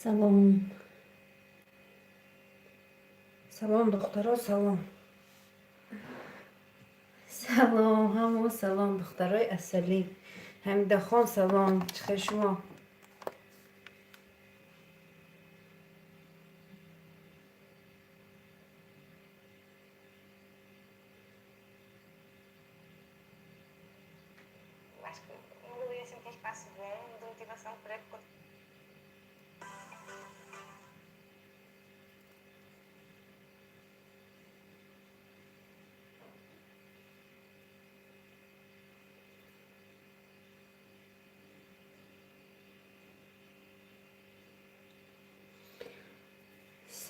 Салом. Салом, духтаро, салом. Салом, ҳамо салом, духтарои асалӣ. Ҳамидахон, салом. Чӣ хел шумо? Acho que engoli assim com um espaço bom de motivação para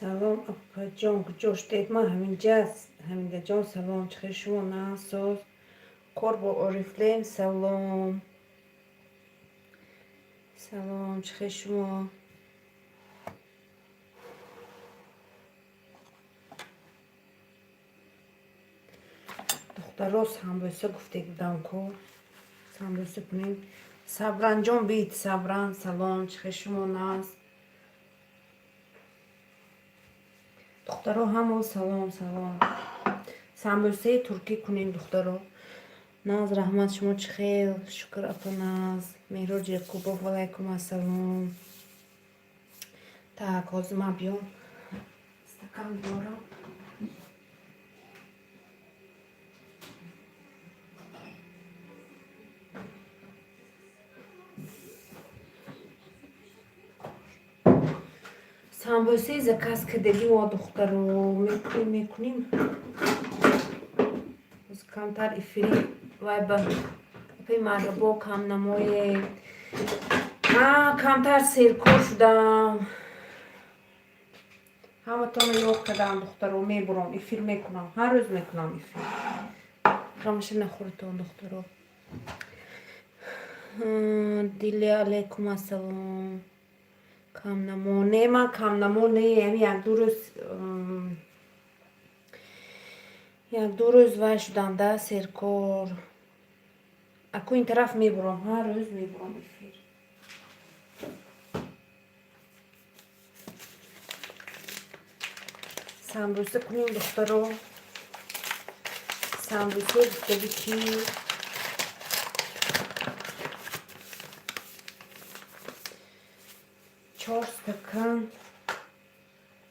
Салом, апаҷон, куҷо шудед? Ман ҳаминҷа. Ҳамидаҷон, салом. Чӣ хел шумо? Насоз. Кор бо Орифлейм, салом. Салом, чӣ хел шумо? Духтаро, самбӯса гуфтед будам ку. Самбӯса кунем. Сабранҷон бит, Сабран, салом. Чӣ хел шумо наз? Духтаро, ҳамо салом, салом. Самбӯсаи туркӣ кунем, духтаро. Наз, раҳмат, шумо чӣ хел? Шукр, апа наз. Меҳроҷ Якубов, валайкум ассалом. Так, ҳозир ман биём. Стакан биёрам. Самбӯсаи заказ кардагӣ мо, духтаро, мекунем, мекунем. Ҳозир камтар эфири вай ба апаи Марҳабо кам намоед. Камтар серкор шудам. Ҳаматонро ёд кардам, духтаро, мебурам, эфир мекунам. Ҳар рӯз мекунам эфир. Ғамаша нахӯритон, духтаро. Дилия, алайкум ассалом. Камнамо. Не, ман камнамо не, ами як-ду рӯз вай шудам да серкор. Аку ин тараф мебурам, ҳар рӯз мебурам эфир. Самбӯса кунем, духтаро. Самбӯса гуфтагӣ ки чор стакан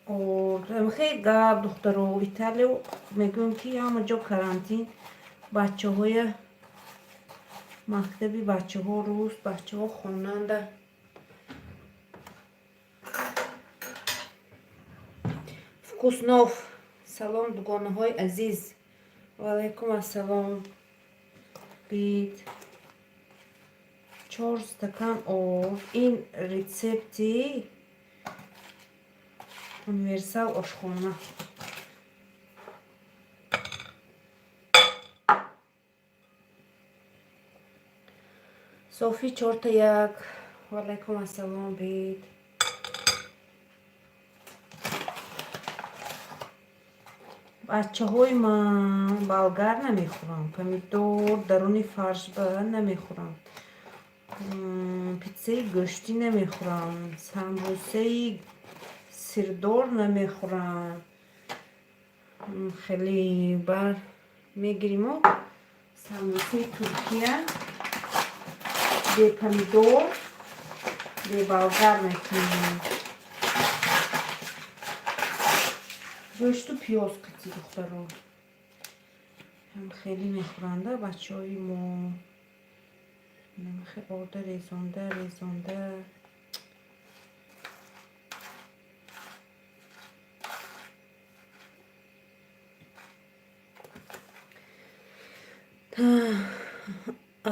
орд. Хеле гап, духтаро, Италия мегӯям ки ҳама ҷо карантин, бачаҳоя мактаби бачаҳо рӯз, бачаҳо хонанда. Вкуснов, салом, дугонаҳои азиз. Ваалайкум ассалом. Бит. 4 стакан орд. Ин рецепти универсал ошхона. Софи чорта як. Ваалайкум ассалом, бит. Бачаҳои ман болгар намехӯранд, помидор даруни фаршба намехӯранд, питсаи гӯштӣ намехӯранд, самбусаи сирдор намехӯранд. Хеле бар мегириму самбусаи Туркия бе помидор, бе болгар мекунем. Гӯшту пиёз қити, духтаро. Ҳам хеле мехӯранда бачаҳои мо. Намехе орда резонда, резонда.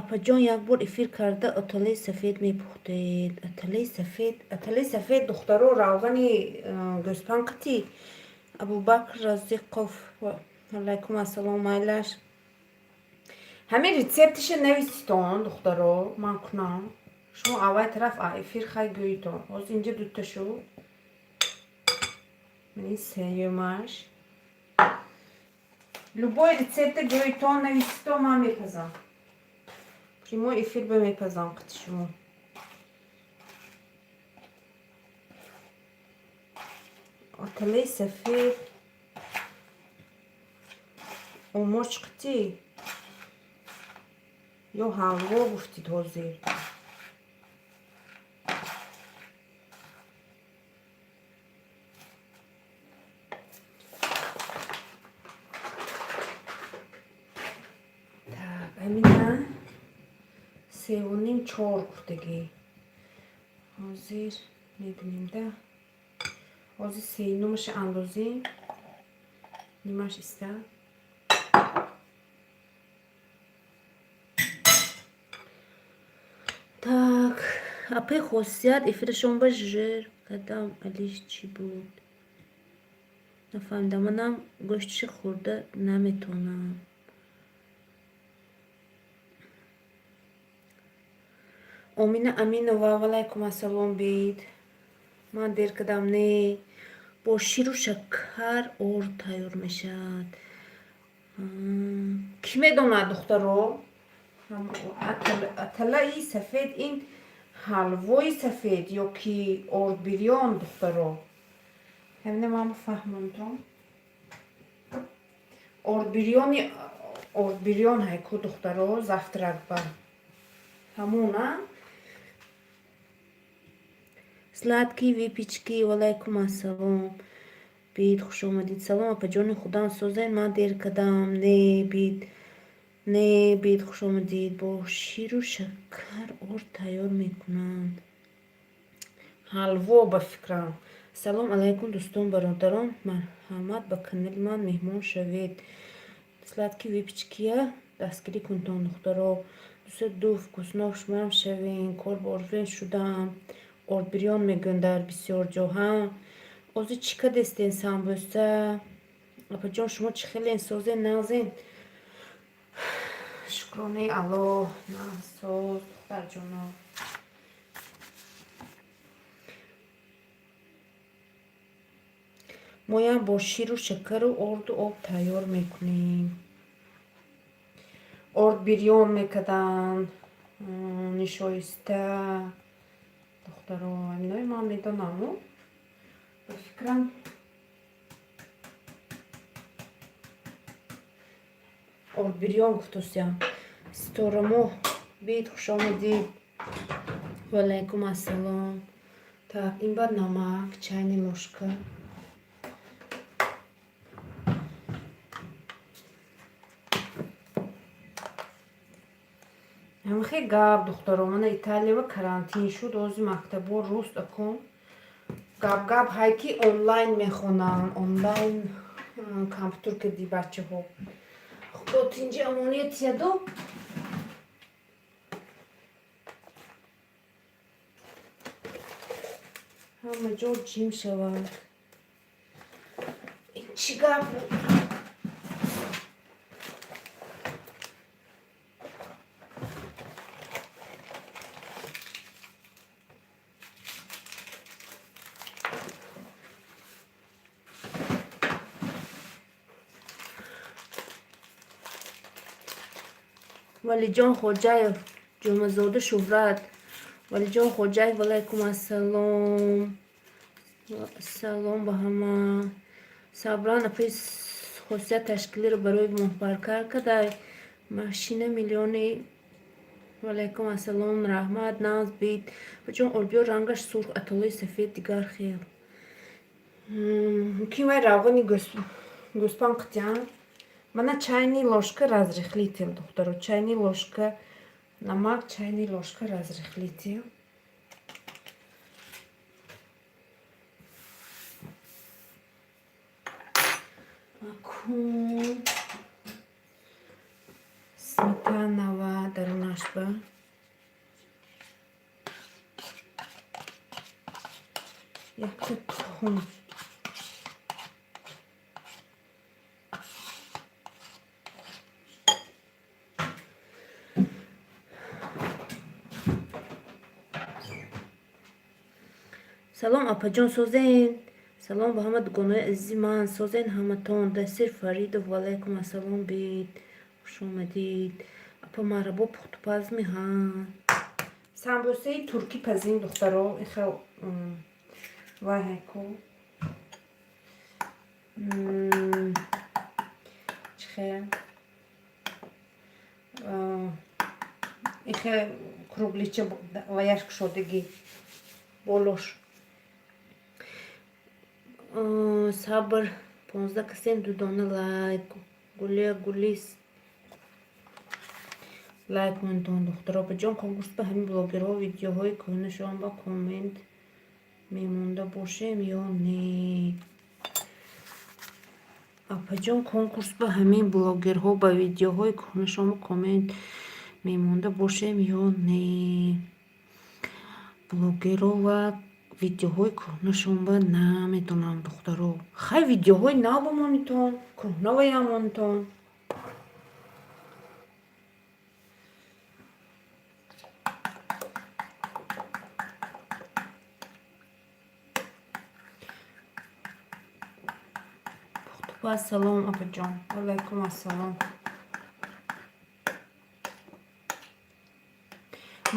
Апаҷон, як бор эфир карда аталаи сафед мепухтед. Аталаи сафед, аталаи сафед, духтаро, равғани гӯспанд қити. Абубакр Разиқов, алайкум ассалом, майлаш. Ҳамин рецептиша нависитон, духтаро, ман кунам. Шумо аввай тараф эфир хай гӯитон. Ҳозир инҷа дута шуд. Мани сеюмаш. Любой рецепта гӯитон, нависитон, ман мепазам. Прямой эфир ба мепазам қити шумо. Аталаи сафед омоч қитӣ ё ҳалво гуфтид ҳозир? Так, амина 3,5, 4 гуфтагӣ. Ҳозир мебинем да. Ҳозир сенумаша андозем. Нимаш иста. Так, апаи Хосият эфирашон ба жир кардам, алиш чӣ буд? Нафаҳмидам, манам гӯштиши хӯрда наметавонам. Омина Аминова, валайкум ассалом, бед. Ман дер кардам, не. Бо ширу шакар орд тайёр мешавад. Кӣ медонад, духтаро? Аталаи сафед ин ҳалвои сафед ё ки ордбирён, духтаро? Ҳамина ман бифаҳмонтон. Ордбирёни, ордбирён ҳайку, духтаро, завтрак ба. Ҳамон, а? Сладкие выпечки, валайкум ассалом. Бид, хуш омадед. Салом, апаҷони худам, созед, ман дер кардам. Не, бид. Не, бид, хуш омадед. Бо ширу шакар орд тайёр мекунанд. Ҳалво ба фикрам. Салом алайкум, дӯстон, бародарон. Марҳамат, ба канали ман меҳмон шавед. Сладкие выпечки я дастгирӣ кунтон, духтаро. 202 вкусно, шумоам шавен. Кор борвен шудам. Ордбирён мегӯянд дар бисёр ҷо, ҳа. Ҳозир чӣ кардестен, самбӯса? Апаҷон, шумо чӣ хелен, созен, нағзен? Шукронаи Аллоҳ, нағз, соз, духтарҷоно. Моям бо ширу шакару орду об тайёр мекунем. Ордбирён мекарданд, нишоиста. Духтаро, аминои ман медонаму. Ба фикрам, ордбирён гуфтусям. Ситорамо, бид, хуш омадед. Валайкум ассалом. Так, ин баъд намак, чайный ложка. Ҳамихе гап, духтаро, мана Италиява карантин шуд, ҳозир мактабо руст акун. Гап-гап ҳай ки онлайн мехонанд, онлайн компютер кади бачаҳо. Худо тинҷи амоният яду. Ҳама ҷо ҷим шавад. Ин чӣ гап буд? Валиҷон Хоҷаев, Ҷумъазода Шуҳрат. Валиҷон Хоҷаев, валайкум ассалом. Салом ба ҳама. Сабран апаи Хосият ташкилиро барои моҳбаркар кардай. Машина миллиони, валайкум ассалом, раҳмат, нағз бид. Апаҷон, ордбиёр рангаш сурх, атолаи сафед дигар хел. Мумкин вай равғани гӯспанд қитян. Мана чайный ложка разрыхлитель, духтаро. Чайный ложка намак, чайный ложка разрыхлитель. Акун сметанава дарунаш ба. Якта тухм. Салом, апаҷон, созен. Салом ба ҳама дугонаи азизи ман, созен ҳаматон. Дасир Фаридов, валайкум ассалом, бид. Хуш омадед. Апа, марҳабо, пухтупаз меҳа. Самбусаи туркӣ пазим, духтаро, ихел вай ҳайку. Чӣ хел ихе круглича ваяш кушодагӣ болош. Сабр, 15 касем, ду дона лайк. Гулия гулис, лайк монтон, духтаро. Баҷон, конкурс ба ҳамин блогерҳо видеоҳои кӯҳнашон ба коммент мемонда бошем ё не? Апаҷон, конкурс ба ҳамин блогерҳо ба видеоҳои кӯҳнашон коммент мемонда бошем ё не? Блогерова видеоҳои кӯҳнашонба намедонам, духтаро. Хай, видеоҳои нав бимонитон, кӯҳнаваям монитон. Пухтупаз, салом, апаҷон. Валайкум ассалом.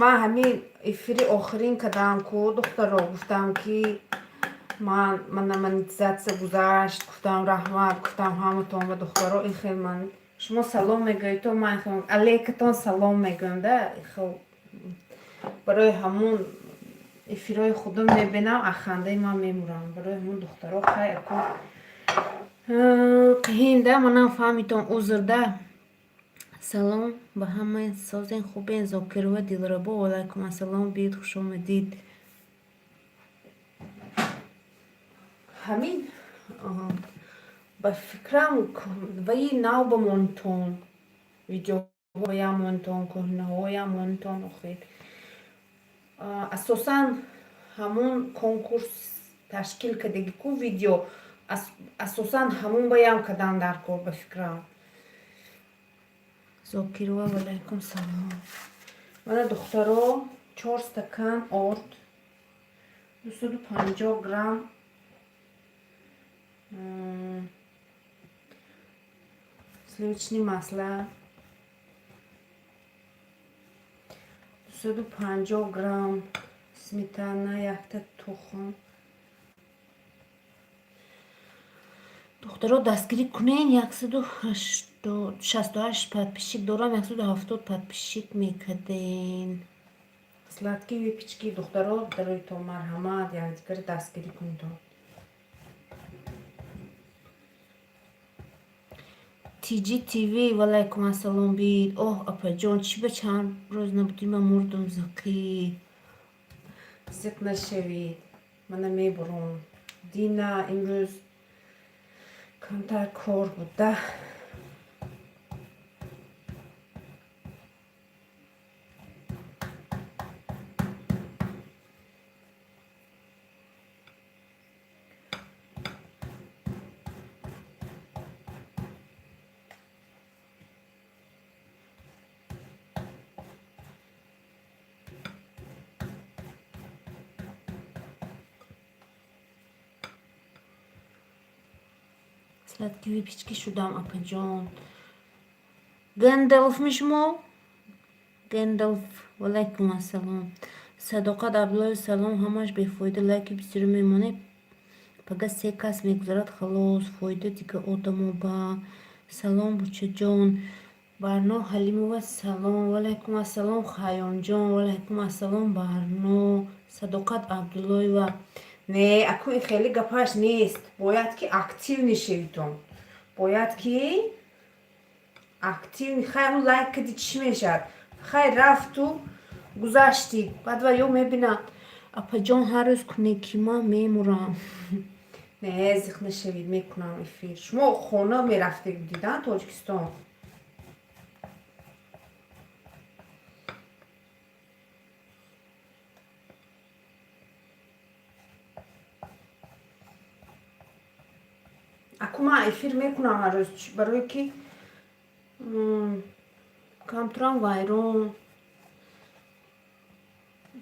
Ман ҳамин эфири охирин кардам ку, духтаро, гуфтам, ки ман мана монетизатсия гузашт, гуфтам, раҳмат гуфтам ҳаматон ба духтаро. Ин хел ман шумо салом мегӯед, то ман алейкатон салом мегӯям да. Хел барои ҳамун эфирҳои худам мебинам, ахандаи ман мемурам. Барои ҳамун, духтаро, хай, аку қиҳин да, манам фаҳмитон, узр да. Салом ба ҳама, созен, хубен? Зокирова Дилрабо, валайкум ассалом, биёд, хушомадид. Ҳамин ба фикрам, ваи нав ба монитон, видеоҳоям монитон, кӯҳнаҳоям монитон. Охир асосан ҳамун конкурс ташкил кардагӣ ку, видео асосан ҳамун баям кардан дар кор, ба фикрам. Зокирова, валайкум салом. Мана, духтаро, 4 стакан орд, 250 грамм сливочный масло, 250 грамм сметана, якта тухм. Духтаро, дастгирӣ кунен. 168 подписчик дорам, 170 подписчик мекарден. Сладкие выпечки, духтаро, дароитон, марҳамат, якдигари дастгирӣ кунедон. Тиҷи ТВ, валайкум ассалом, бид. Оҳ, апаҷон, чӣ ба чанд рӯз набудӣ, ман мурдум зиқӣ. Зиқ нашавед, мана мебурам. Дина, имрӯз камтар кор буда. Сладкие выпечки шудам, апаҷон. Гэндалфми шумо? Гэндалф, валайкум ассалом. Садоқат Абдуллоев, салом. Ҳамаш бефоида, лайки бисёр мемонед, пага се кас мегузарад, халос, фоида дига одамо ба. Салом, бучаҷон. Барно Ҳалимова, салом. Валайкум ассалом, Хайёмҷон. Валайкум ассалом, Барно. Садоқат Абдуллоева, не, аку ин хеле гапаш нест, бояд ки активный шавитон, бояд ки активный. Хай, он лайк кади, чӣ мешавад? Хай, рафту гузаштӣ, баъд ва ё мебинад. Апаҷон, ҳар рӯз кунед, ки ман мемурам. Не, зиқ нашавед, мекунам эфир. Шумо хона мерафтед, дидан Тоҷикистон. Аку ман эфир мекунам ҳар рӯз, барое ки камтурам вайрон,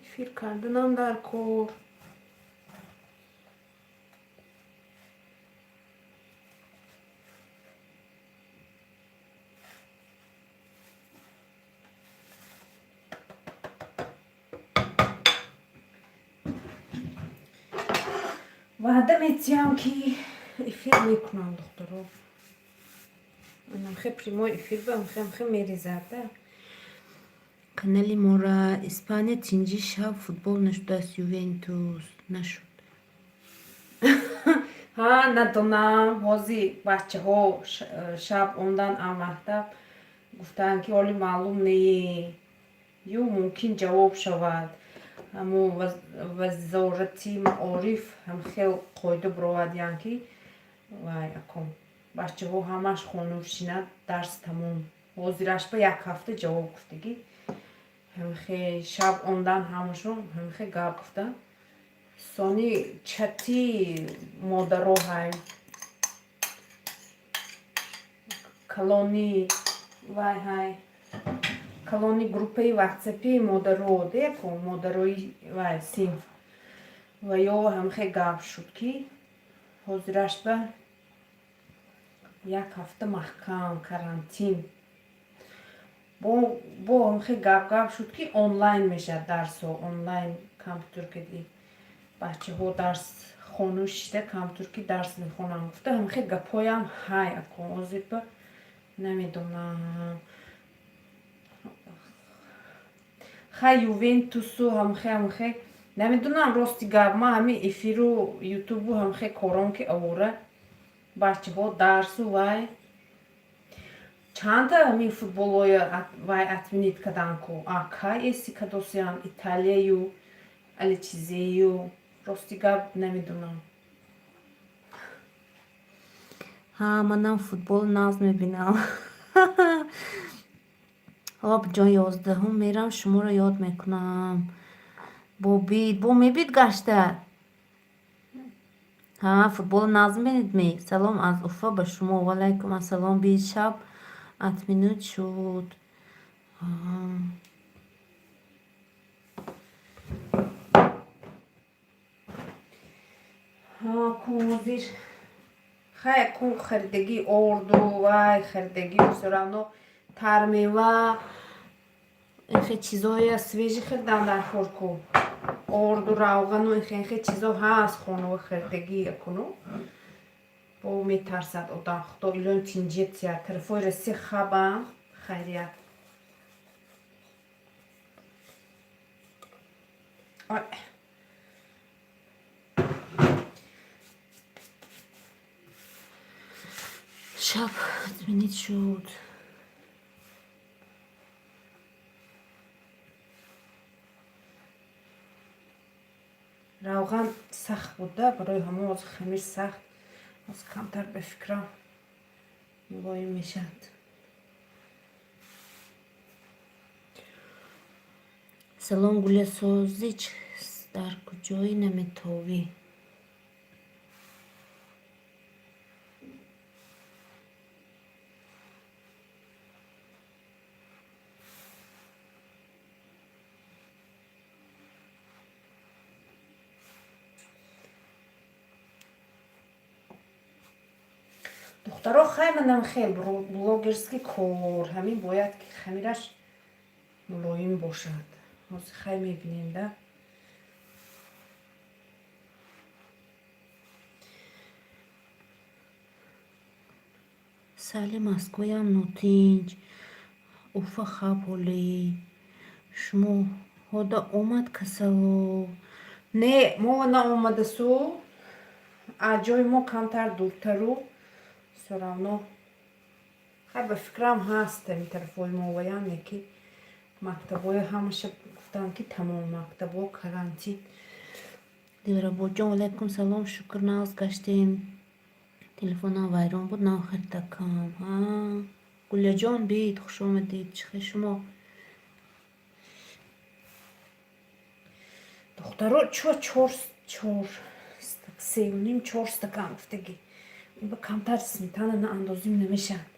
эфир карданам дар кор. Ваъда метиҳам, ки Эфир мекунам, духтаро. Анамхе прямой эфир ба амхе мерезада. Канали мора Испания тинҷи, шаб футбол нашудааст, Ювентус нашуд. Ҳа, надонам, ҳози бачаҳо шаб омдан ам мактаб, гуфтанд, ки ҳоли маълум не, ю мумкин ҷавоб шавад. Ҳамун вазорати маориф ҳам хел қоида бировардиянд, ки вай акун бачаҳо ҳамаш хонушинад, дарс тамом. Ҳозираш ба як ҳафта ҷавоб гуфтагӣ. Ҳамхе шаб омдан ҳамашон ҳамхе гап гуфтанд. Сони чати модаро ҳай калони вай ҳай калони группаи ватсапи модаро деку модарои вай синф ва ё ҳамхе гап шуд, ки ҳозираш ба як ҳафта маҳкам карантин. Бо ҳамхе гап шуд, ки онлайн мешавад дарсҳо, онлайн компютер кади бачаҳо дарс хонуш шида компютер ки дарс мехонанд гуфта, ҳамхе гапҳоям ҳай акун ҳозир ба намедонам. Хай, Ювентусу ҳамхе намедонам, рости гап, ман ҳамин эфиру ютубу ҳамхе корон ки овора бачаҳо дарсу вай чанда ҳамин футболҳоя вай отменить кадан ку, а кай эси кадосиян Италияю али чизею, рости гап, намедонам. Ҳа, манам футбол нағз мебинам. Об ҷон, 11-ум мерам, шуморо ёд мекунам. Бо бид, бо мебид гашта. Ҳа, футбол нағз мебинед ми? Салом аз Уфа ба шумо. Ваалайкум ассалом. Бид, шаб отменить шуд. Ҳа, ҳозир хай кун харидагӣ орду вай харидагӣ всё равно тармева инхе чизоя свежий харидан дар кор ку, орду, равғану инхе чизо ҳаст хонава харидагӣ акуну. Бо метарсад одам, худо илоҳим тинҷият тиҳад. Тарафҳои Россия хабам хайрият. Ой. Шаб отменить шуд. Равған сахт буда, барои ҳамон ҳозир хамир сахт, ҳозир камтар ба фикрам мулоим мешавад. Салом, Гуля, созич дар куҷои наметовӣ? Духтаро, хай, манам хел блогерский кор ҳамин бояд, ки хамираш мулоим бошад. Ҳозир хай мебинем да. Сали Москваям нотинҷ, Уфа хаб ҳолӣ. Шумоҳода омад касало? Не, мо наомадасу, аз ҷои мо камтар дуртару всё равно хай ба фикрам ҳаст ҳамин тарафҳои мо ваям яки мактабҳои ҳамаша гуфтанд, ки тамом мактабҳо карантин. Дилрабоҷон, алайкум салом, шукр, нағз гаштем. Телефонам вайрон буд, нав харидакам. Ҳа, Гуляҷон, бид, хуш омадед. Чӣ хел шумо? Духтаро, чо чор чор сеюним чор стакан гуфтагӣ. Ба камтар сметана наандозим, намешавад.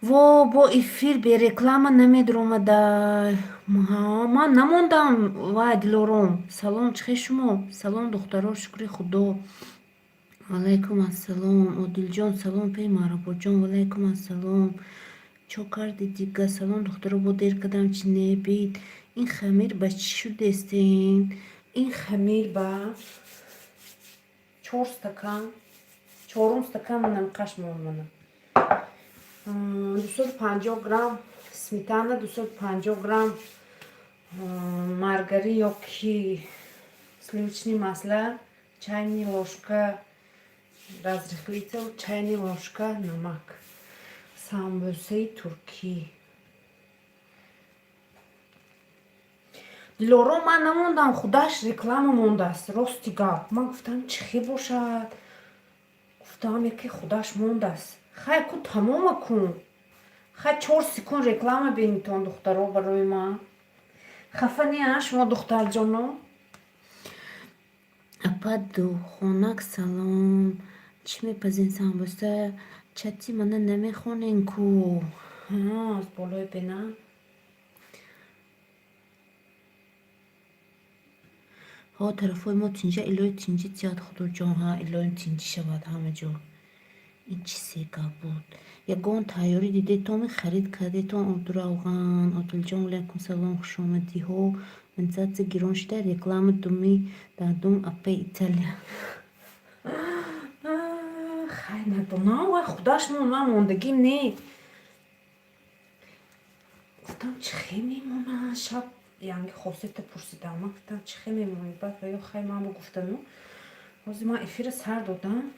Во, бо эфир бе реклама намедуромада. Ман намондам. Вай, Дилором, салом, чӣ хел шумо? Салом, духтаро, шукри Худо. Ваалайкум ассалом, Одилҷон, салом, пей Маҳрабоҷон, ваалайкум ассалом. Чо карди дига? Салом, духтаро, бо дер кардам, чӣ не бид. Ин хамир ба чӣ шудестен? Ин хамир ба 4 стакан, чорум стакан манам қаш мемонам. 250 грамм сметана, 250 грамм маргарин ё ки сливочный масло, чайный ложка разрыхлитель, чайный ложка намак. Самбусаи туркӣ. Дилором, ман намондам, худаш реклама мондааст. Рости гап, ман гуфтам, чӣ хел бошад, гуфтам, яке худаш мондааст. Хай ку, тамома кун. Хай, 4 секунд реклама бинитон, духтаро, барои ман хафа не шумо, духтарҷоно. Апа Духонак, салом, чӣ мепазен? Самбуса? Чати мана намехонен ку? Аз болои бина. Ҳо, тарафҳои мо тинҷа, илоҳи тинҷӣ тиҳад Худоҷон. Ҳа, илоҳим тинҷӣ шавад ҳама ҷо. Ин чӣ се гап буд? Ягон тайёрӣ дидетон, харид кардетон? Обдуравған Одилҷон, алайкум салом, хушомадиҳо. Монетизатсия гирон шуда, реклама думи дар дум, апаи Италия. Хай, надонам, вай худаш мон, ман мондагим не. Гуфтам, чӣ хел мемонад? Шаб янги хосията пурсидам, ман гуфтам, чӣ хел мемонед? Баъд ё хай ман гуфтану ҳозир ман эфира сар додам,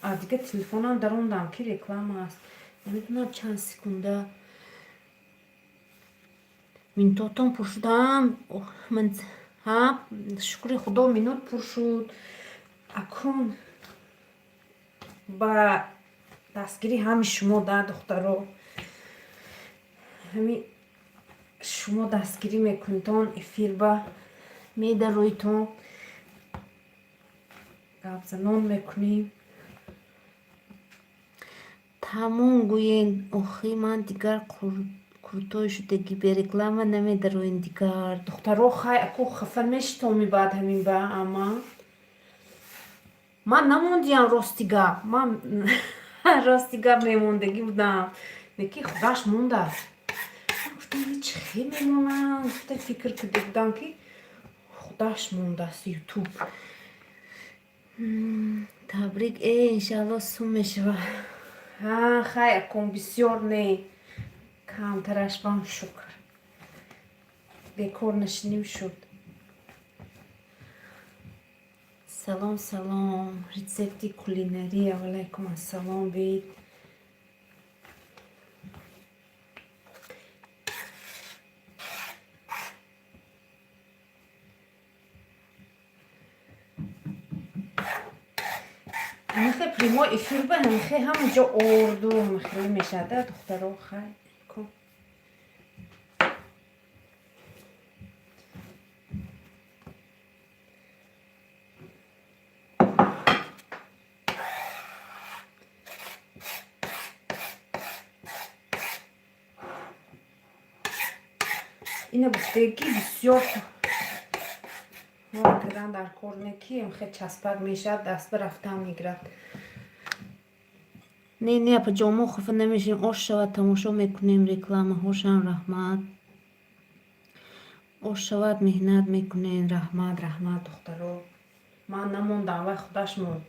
а дига телефонам дарондам, ки реклама аст. Намедонам, чанд секунда минутотон пур шудам. Ҳа, шукри Худо, минут пур шуд. Акун ба дастгирии ҳами шумо да, духтаро, ҳами шумо дастгирӣ мекунедон, эфир ба медароитон, гапзанон мекунем. Тамом гӯен охи, ман дигар крутой шудагӣ, бе реклама намедароен дигар. Духтаро, хай аку, хафа мешитоми баъд ҳамин ба ама. Ман намондиям, рости гап, ман рости гап мемондагӣ будам, лекин худаш мондааст. Гуфтам, чӣ хел мемонам? Гуфта фикр карда будам, ки худаш мондааст Ютуб. Табрик, э, иншаалло сум мешавад. Ҳа, хай акун бисёр не, камтараш бам шукр, бекор нашиним шуд. Салом, салом, рецепти кулинария, валайкум ассалом, бед. Ҳамихе прямой эфир ба ҳамихе ҳама ҷо орду ҳамихеле мешавад, духтаро, хай кун. Ина гуфтае, ки бисёр кардан дар кор не, ки ҳамихе часпак мешавад, даст ба рафтан мегирад. Не, не, апаҷон, мо хафа намешавем, ош шавад, тамошо мекунем рекламаҳошам, раҳмат. Ош шавад, меҳнат мекунем, раҳмат, раҳмат, духтаро. Ман намондам, вай худаш монд.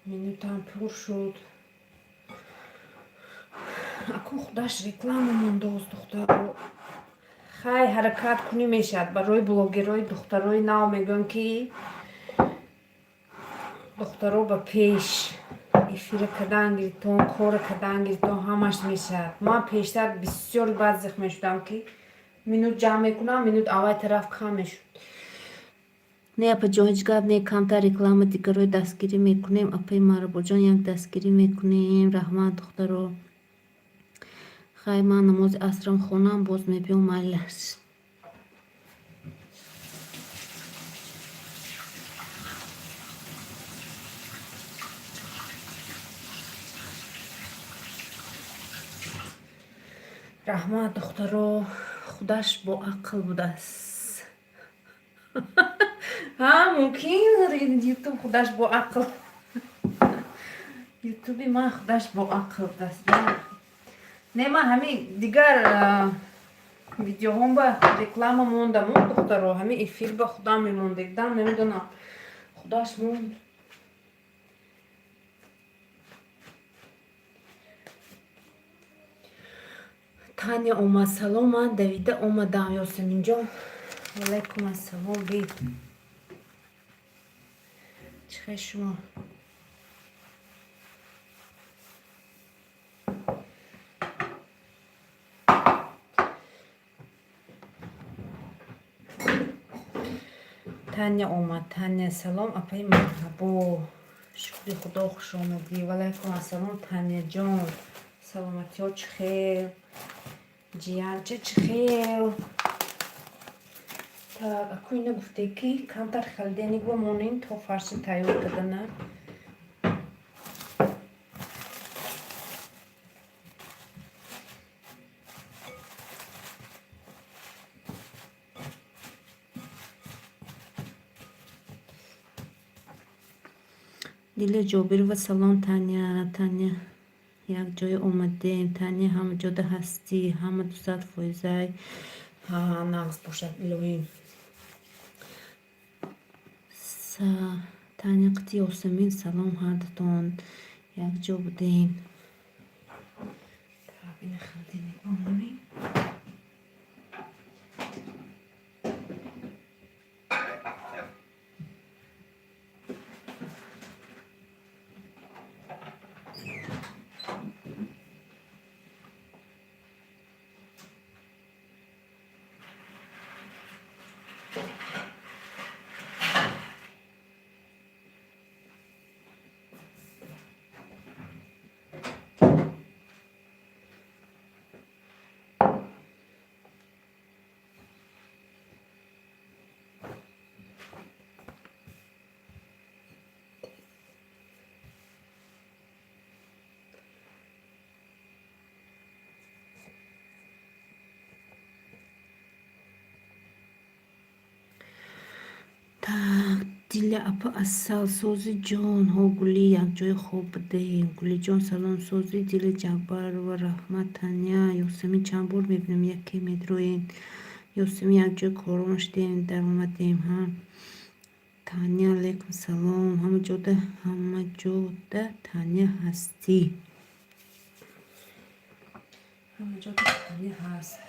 Минутам пур шуд. Акун худаш реклама мондааст, духтаро. Хай, ҳаракат кунӣ, мешавад. Барои блогерҳои духтарои нав мегӯям, ки духтаро, ба пеш эфира кардан гиритон, кора кардан гиритон, ҳамаш мешавад. Ман пештар бисёр бад зиқ мешудам, ки минут ҷамъ мекунам, минут аввай тараф кам мешуд. Не, апаҷон, ҳеҷ гап не, камтар реклама дигарои дастгирӣ мекунем. Апаи Маҳрабоҷон, як дастгирӣ мекунем. Раҳмат, духтаро. Хай, ман намози асрам хонам, боз мебиём, майлаш. Раҳмат, духтаро, худаш боақл будааст. Ҳа, мумкин, ютуб худаш боақл. Ютуби ман худаш боақл будааст. Не, ман ҳамин дигар видеоҳом ба реклама мондаму, духтаро, ҳамин эфир ба худам мемондегдам, намедонам. Худаш монд. Таня омад, салом, ман давида омадам, Ёсаминҷон. Валайкум ассалом, би. Чӣ хел шумо? Таня омад. Таня, салом, апаи марҳабо. Шукри Худо, хуш омадӣ. Валайкум ассалом, Таняҷон. Саломатиҳо чӣ хел? Ҷиянча чӣ хел? Так, аку ина гуфте ки камтар холодильник бимонем то фарши тайёр кардана. Дилия Ҷобирова, салом, Таня. Таня, якҷоя омадем. Таня, ҳама ҷода ҳастӣ, ҳама 200 фоизай. Ҳа, нағз бошад, илоҳим. Таня қити Ёсамин, салом ҳардутон. Якҷо будем. Так, ина холодильник бимонем. Так, Диля апа, асал сози ҷон, ҳо Гулӣ, якҷоя хоб будем. Гулиҷон, салом, сози Диля Ҷаббарова, раҳмат, Таня. Ёсамин, чанд бор мебинам, яке медроен. Ёсамин, якҷоя корон шудем, даромадем, ҳа. Таня, алайкум салом. Ҳама ҷода, ҳама ҷода Таня ҳастӣ. Ҳама ҷода Таня ҳаст.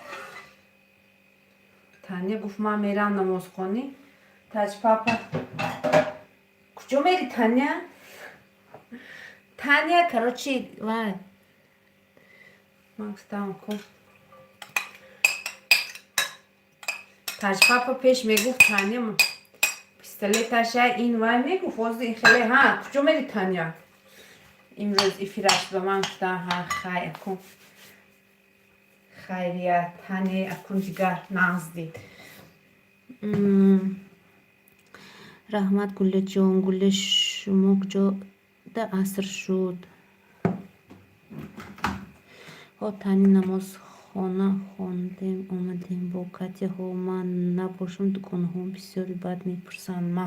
Таня гуфт, ман мерам намозхонӣ. Таҷпапа. Куҷо мери, Таня? Таня, короче, вай. Ман гуфтам, ку. Таҷпапа пеш мегуфт, Таня пистолеташа ин вай мегуфт, ҳозир ин хеле, ҳа, куҷо мери, Таня? Имрӯз эфираш ба ман гуфтам, ҳа, хай, акун. Хайрият, Таня, акун дигар нағз дид. Раҳмат, Гуллаҷон. Гулла, шумо куҷода аср шуд? Ҳо, Таня, намозхона хондем, омадем бо Катя. Ҳо, ман набошам, дуконҳо бисёри бад мепурсанд ма.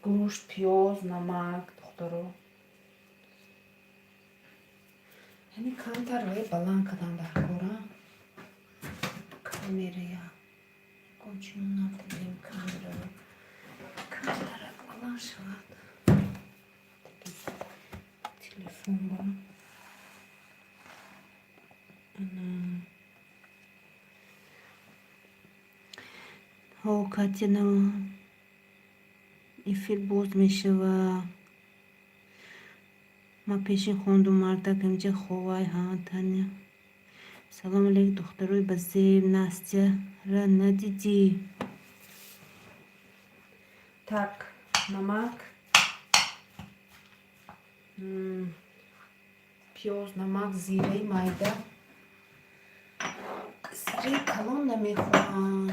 Гӯшт, пиёз, намак, духтаро. Яъне камтар вай баланд кардам дар кора. Камерая. Ягон надидем камераро. Камтарак баланд шавад. Телефон ба. Ана. Ҳо, Катя, эфир боз мешава. Ман пешин хондум, мардак ҳамҷа ховай, ҳа, Таня. Салом алейкум, духтарои базеб, Настяра надидӣ? Так, намак. Пиёз, намак, зираи майда. Зираи калон намехоҳам.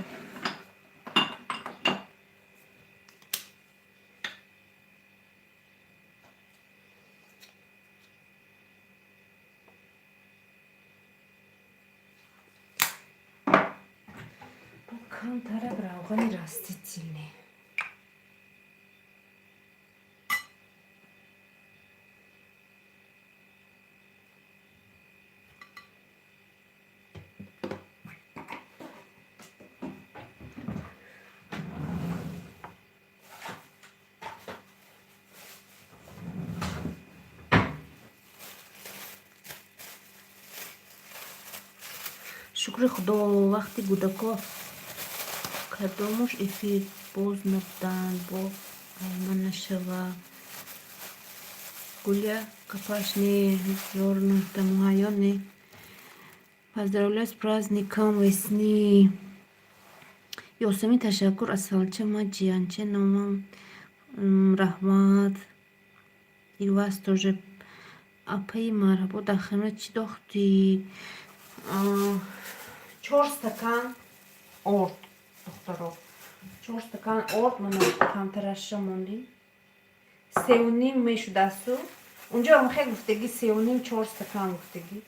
Камтарак равғани растительный. Шукри Худо, вақти кӯдако кадомуш эфир боз набуданд, бо алма нашава. Гулия капаш не, зор муҳайё не. Поздравляю с праздником весны. Ёсамин, ташаккур, асалча, ман ҷиянча номам Раҳмат. И вас тоже. Апаи марҳабо, дар хамира чӣ дохтӣ? 4 стакан орд, духтаро. 4 стакан орд, мана камтараша мондим. 3,5 мешудасту. Унҷо хеле гуфтагӣ 3,5, 4 стакан гуфтагӣ.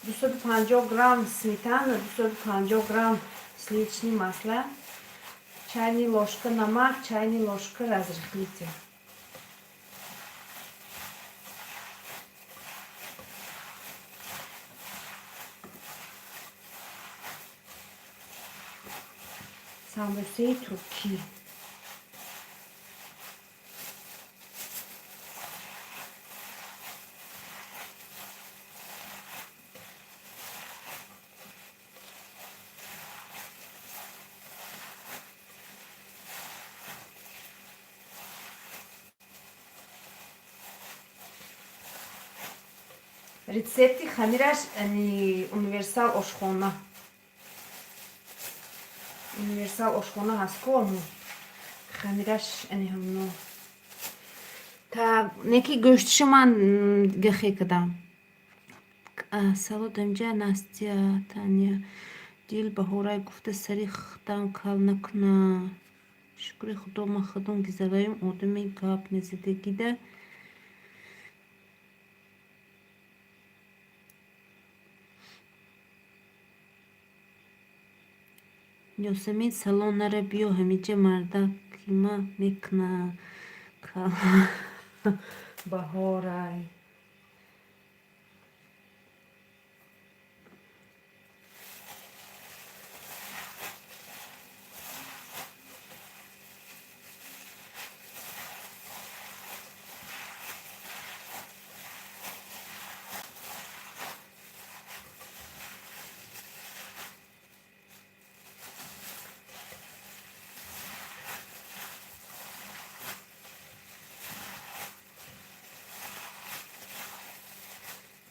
250 грамм сметана, 250 грамм сливочный масла, чайный ложка намак, чайный ложка разрыхлитель. Самбусаи туркӣ. Рецепти хамираш универсал ошхона. Универсал ошхона ҳаст ко, хамираш ани ҳамно. Так, неки гӯштиша ман гахе кардам. Салом дамҷа Настя, Таня. Дил баҳорай гуфта сари худам кал накуна. Шукри Худо, ман худам гизаваем, одами гап мезадагида. Ёсамин, салон нара, биё ҳамиҷа мардакима мекуна. Баҳорай.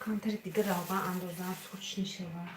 Камтари дига равған андозам, сочный шавад.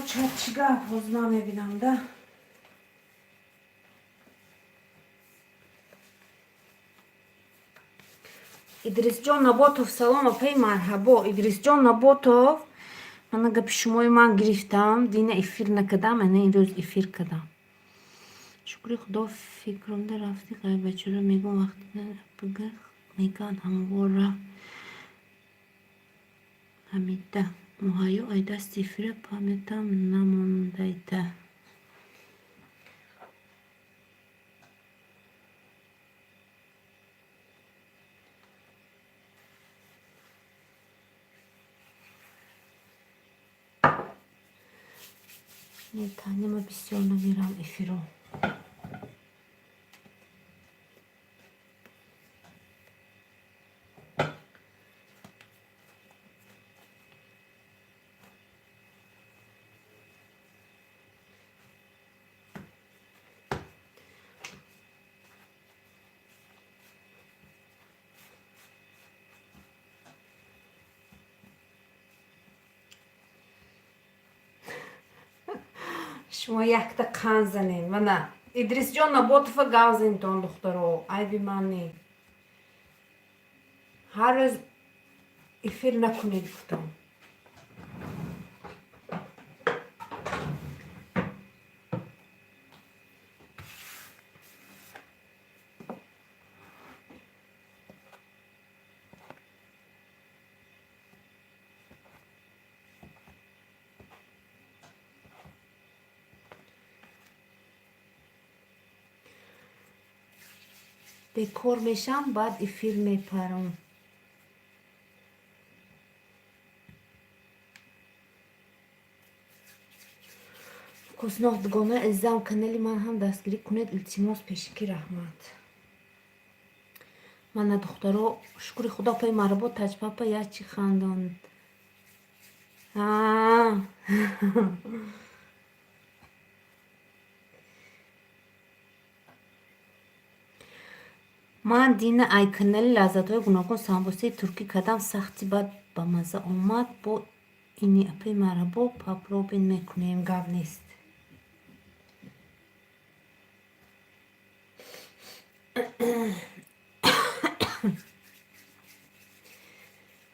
Чат чӣ гап? Ҳозир ман мебинам да. Идрисҷон Наботов, салом, апаи, марҳабо. Идрисҷон Наботов, мана гапи шумои ман гирифтам, дина эфир накардам, ана имрӯз эфир кардам. Шукри Худо, фикронда рафти ғайбатчиро мегӯм, вақте бигах мегӯянд ҳамвора. Ҳамида муҳайё ай дасти эфира памятам намондайда. Не, Таня, ма бисёр намерам эфиро. Шумо якта қанд занед. Мана Идрисҷон Наботова гав занедтон, духтаро, айби ман не. Ҳар рӯз эфир накунед, гуфтам. Бекор мешам, баъд эфир мепарам. Кусноҳ, дугонаи азизам, канали ман ҳам дастгирӣ кунед, илтимос, пешакӣ раҳмат. Мана, духтаро, шукри Худо, апаи марҳабо, таҷпапа як чӣ хандонд. Ман дина ай канали лаззатҳои гуногун самбусаи туркӣ кардам, сахти бад ба мазза омад. Бо ини, апаи марҳабо, попробуем мекунем, гап нест.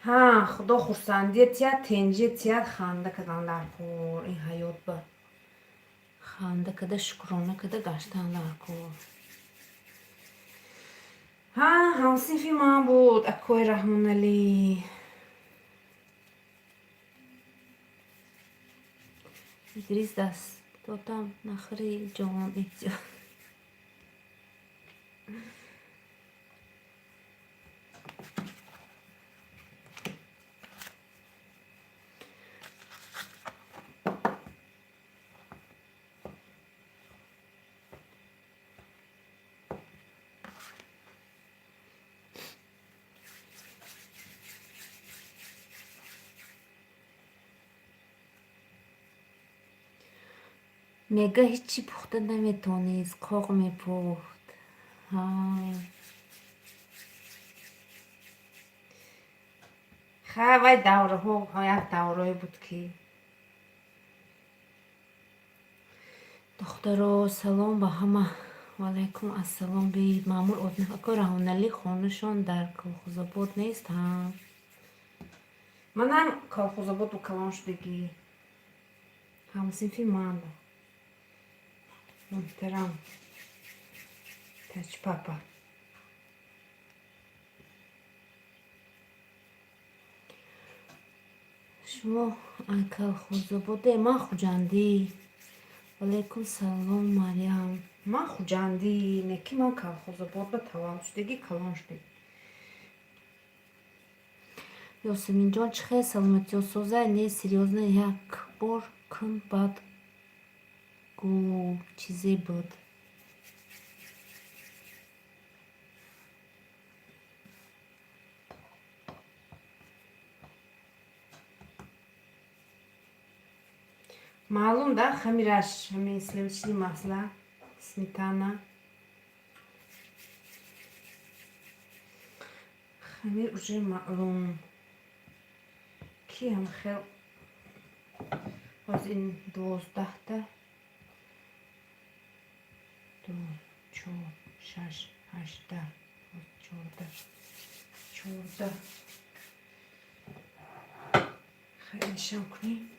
Ҳа, Худо хурсандия тиҳад, тенҷия тиҳад, ханда кардан дар кор. Ин ҳаёт ба ханда карда, шукрона карда гаштан дар кор. Ҳа, ҳамсинфи ман буд, акои Раҳмоналӣ. Идрис, дастотам нахӯри, ҷон, эҳтиёт. Мега ҳечи пухта наметонист, қоқ мепухт. Ҳа. Хай, вай давраҳо як даврое буд ки. Духтаро, салом ба ҳама. Ваалайкум ассалом. Биед, Маъмур Одинов, акои Раҳмоналӣ хонашон дар Колхозобод нест, ҳа? Манам Колхозободу калон шудагӣ. Ҳамсинфи ман буд. Муҳтарам Таҷпапа. Шумо ай Колхозободе, ман Хуҷандӣ. Ваалайкум салом, Марьям. Ман Хуҷандӣ, не ки ман Колхозобод ба таваллуд шудагӣ, калон шудагӣ. Ёсаминҷон, чӣ хел саломатиё созай? Не, серьёзно, як бор кун, баъд гӯ, чизе буд. Маълум да, хамираш, ҳамин сливочный масла, сметана. Хамир уже маълум. Ки ҳам хел Ҳозир ин 12-та, ду, чор, шаш, ҳашт, 10, 14, 14. Хеле нишон кунем,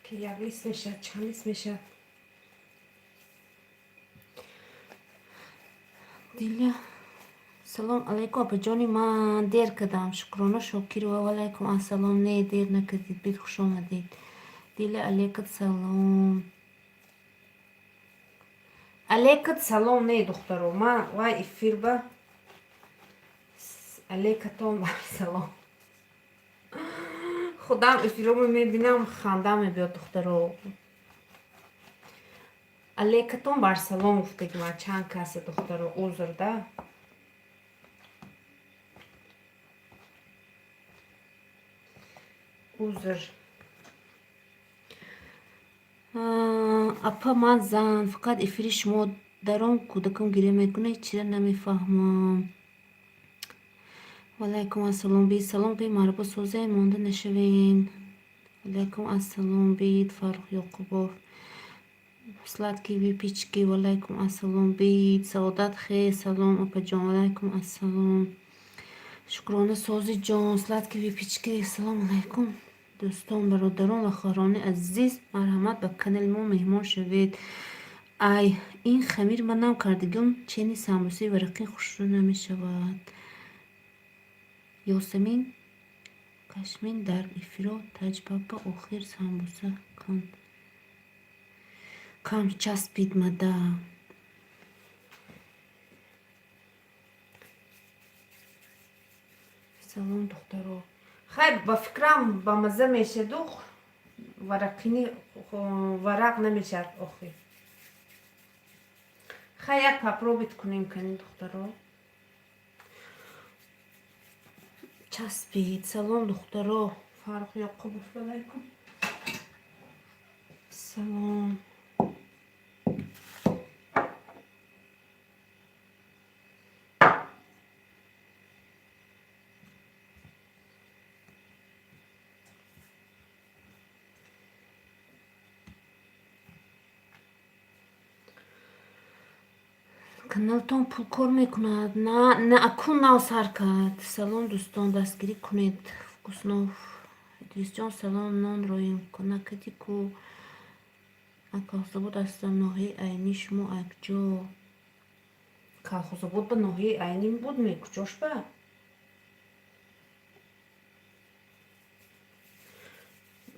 ки як лист мешавад, чанд лист мешавад. Диля, салом алайкум, апаҷони ман, дер кардам. Шукрона Шокирова, валайкум ассалом. Не, дер накардид, бит, хуш омадед. Диля, алейкум салом. Алейкум салом. Не, духтаро, ман вай эфир ба алейкатон салом. Худам эфиромо мебинам, хандам мебиёд, духтаро. Алейкатон бар салом гуфтаги ман чанд касе, духтаро, узр да. Узр. Апа, ман зан, фақат эфири шумо даром, кӯдакам гиря мекунад, ҳечира намефаҳмам. Валайкум ассалом, бит. Салом, би марбут созем, монда нашавем. Валайкум ассалом, бит, Фаррух Ёқубов. Сладкие выпечки, валайкум ассалом, бит. Саодат хе, салом, апаҷон, валайкум ассалом. Шукрона сози ҷон, сладкие выпечки, салом алайкум. Дӯстон, бародарон ва хоҳарони азиз, марҳамат, ба канали мо меҳмон шавед. Ай, ин хамир ман нам кардагиам, чени самбусаи варақӣ хушрӯ намешавад. Ёсамин Кашмин дар эфиро таҷбаба охир самбуса кам часпид мада. Салом, духтаро. Хайр, ба фикрам, ба мазза мешаду, варақини варақ намешавад охир. Хай, як попробовать кунем, кани, духтаро. Часпид. Салом, духтаро. Фаррух Ёқубов, алайкум. Салом. Каналтон пул кор мекунад? На, на, акун нав сар кард. Салом, дӯстон, дастгирӣ кунед. Вкуснов. Идрисҷон, салом, нон роим накардӣ ку. Колхозобод ҳастам, ноҳияи Айнӣ, шумо акҷо? Колхозобод ба ноҳияи Айнӣ буд ме? Куҷош ба?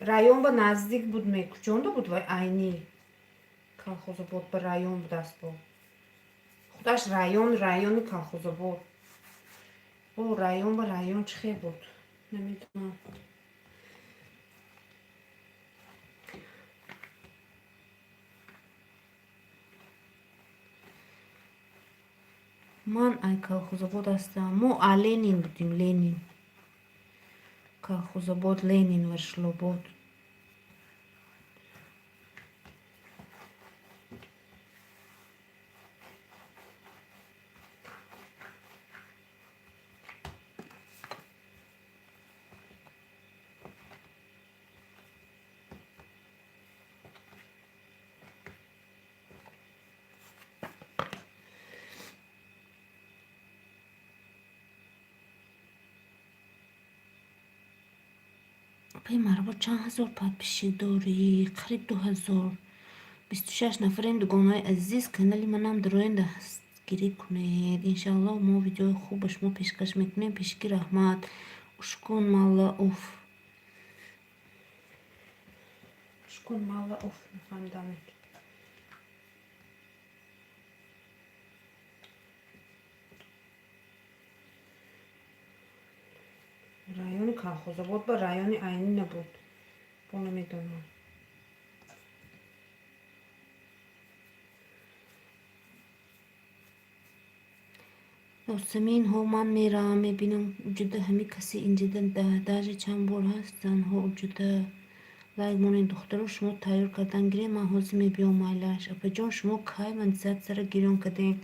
Район ба наздик буд ме? Куҷонда буд вай Айнӣ? Колхозобод ба район будааст бо. Худаш район, райони Колхозобод. О, район ба район чӣ хел буд? Намедонам. Ман ай Колхозобод ҳастам. Мо а Ленин будем, Ленин. Колхозобод, Ленин, Ворошилобод. Апаи Марбо, чанд ҳазор подписчик дорӣ? Қариб 2000. 26 нафарем, дугонаҳои азиз, канали манам дароен, дастгирӣ кунед. Иншааллоҳ, мо видеои хуб ба шумо пешкаш мекунем. Пешакӣ раҳмат. Ушкун Маллауф. Ушкун Маллауф, нафаҳмидам. Райони Колхозобод ба райони Айнӣ набуд. Бо намедонам. Ёсамин, ҳо, ман меравам, мебинам, уҷуда ҳами касе инҷида даже чанд бор ҳаст занҳо уҷуда. Лайк монед, духтаро, шумо тайёр кардан гиред, ман ҳозир мебиём, майлаш. Апаҷон, шумо кай монетизатсияро гирён кардед?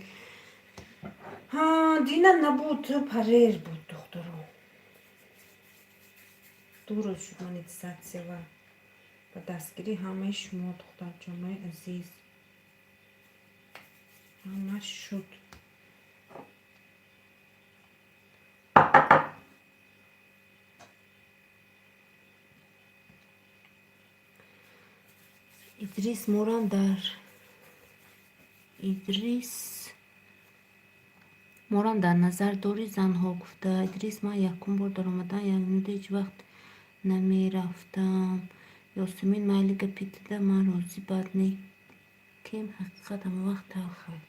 Ҳа, дина набуд, парер буд, духтаро. 2 рӯз шуд монетизатсия ва. Ба дастгирии ҳамаи шумо, духтарҷонои азиз, ҳамаш шуд. Идрис морам дар Идрис морам дар назар дорӣ занҳо гуфта. Идрис, ман якум бор даромадан, як минута ҳеҷ вақт намерафтам. Ёсумин, майли, гапи тида ман розӣ, бад не, кем ҳақиқат ҳамавақт талхай.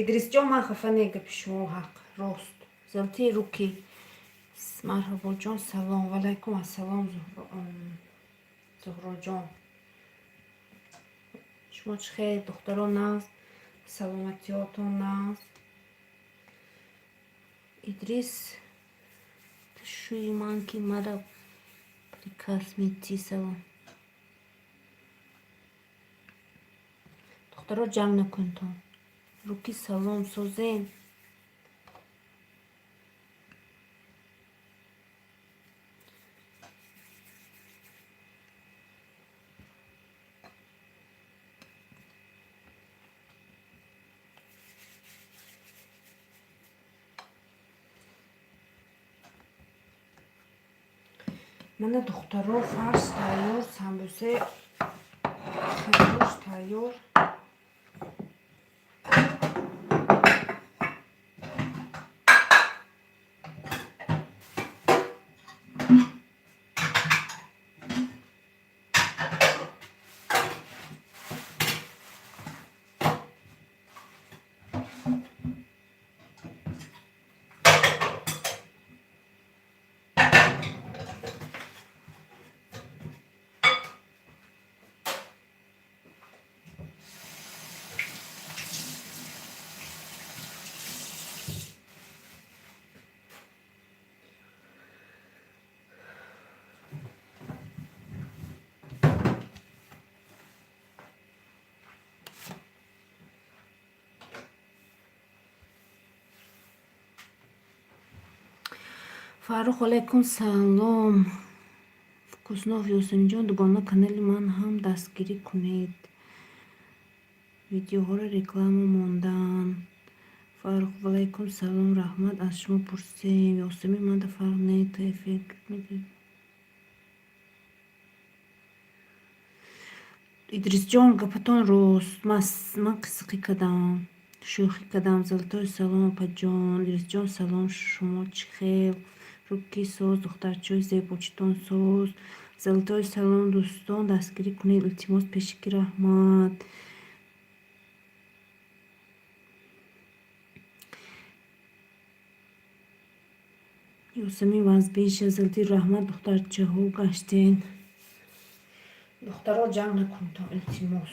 Идрисҷон, ман хафа не, гапи шумо ҳақ, рост. Золотые руки. Марҳабоҷон, салом. Валайкум ассалом, Зуҳроҷон. Шумо чӣ хел, духтаро, нағз? Саломатиётон нағз? Идрис, ту шӯи ман, ки мара приказ метӣ, салом. Духтаро, ҷанг накунтон. Руки, салом, созен. Мана, духтаро, фарш тайёр, самбусе харгӯш тайёр. Фаррух, алайкум салом. Вкуснов Ёсаминҷон, дугона, канали ман ҳам дастгирӣ кунед. Видеоҳоро реклама мондан. Фаррух, валайкум салом, раҳмат, аз шумо пурсем. Ёсамин, манда фарқ не, ту эффект медиҳӣ. Идрисҷон, гапатон рост. Ман қиссақӣ кардам. Шӯхӣ кардам. Золотой, салом, апаҷон. Идрисҷон, салом, шумо чӣ хел? Руки, соз, духтарчаҳои зебочитон соз. Золотой, салом, дӯстон, дастгирӣ кунед, илтимос, пешакӣ раҳмат. Ёсамин вазбиша, золотой, раҳмат, духтарчаҳо, гаштен. Духтаро, ҷанг накунтон, илтимос.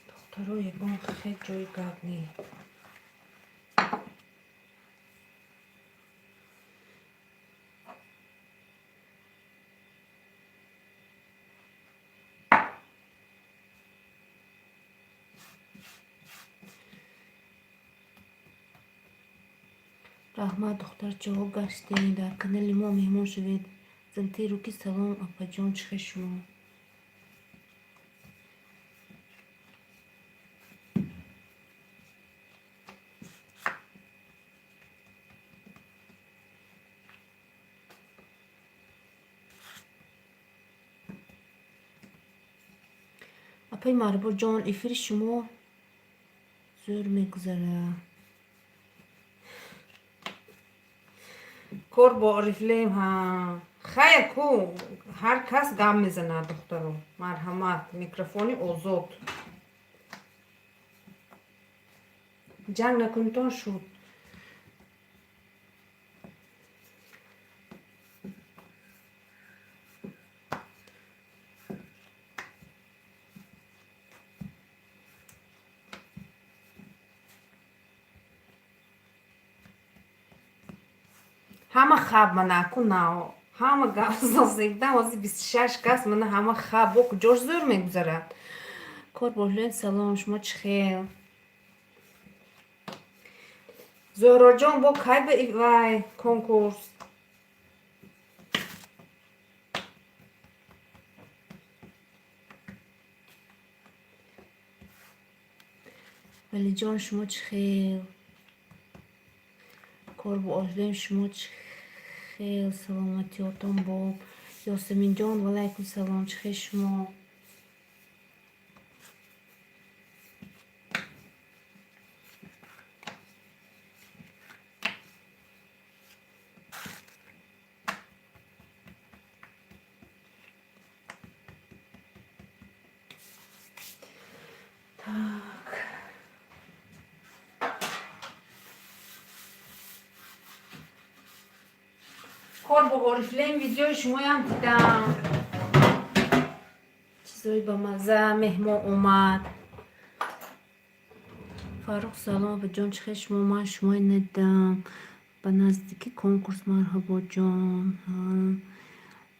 Духтаро, ягон хел ҷои гап не. Раҳмат, духтарчаҳо, гаштен. Дар канали мо меҳмон шавед. Золотые руки, салом, апаҷон, чӣ хел шумо? Апаи Марбоҷон, эфири шумо зӯр мегузарад. Кор бо Орифлейм ҳа. Хайр ку, ҳар кас гап мезанад, духтаро. Марҳамат, микрофони озод. Ҷанг накунитон, шуд. Ҳама хаб мана ку нао. Ҳама гап зозегдан, ҳозир 26 кас мана ҳама хаб, бо куҷош зӯр мегузарад. Кор бо Орифлейм, салом, шумо чӣ хел? Зуҳроҷон, бо кай ба вай конкурс? Валиҷон, шумо чӣ хел? Кор бо Орифлейм, шумо чӣ хел? Саломатиётон боб. Ёсаминҷон, ваалайкум салом, чӣ хел шумо? Так. Кор бо Орифлейм, видеои шумоям дидам. Чизои бамазза, меҳмон омад. Фаррух, салом, апаҷон, чӣ хел шумо? Ман шуморо надидам. Ба наздикӣ конкурс, марҳабоҷон.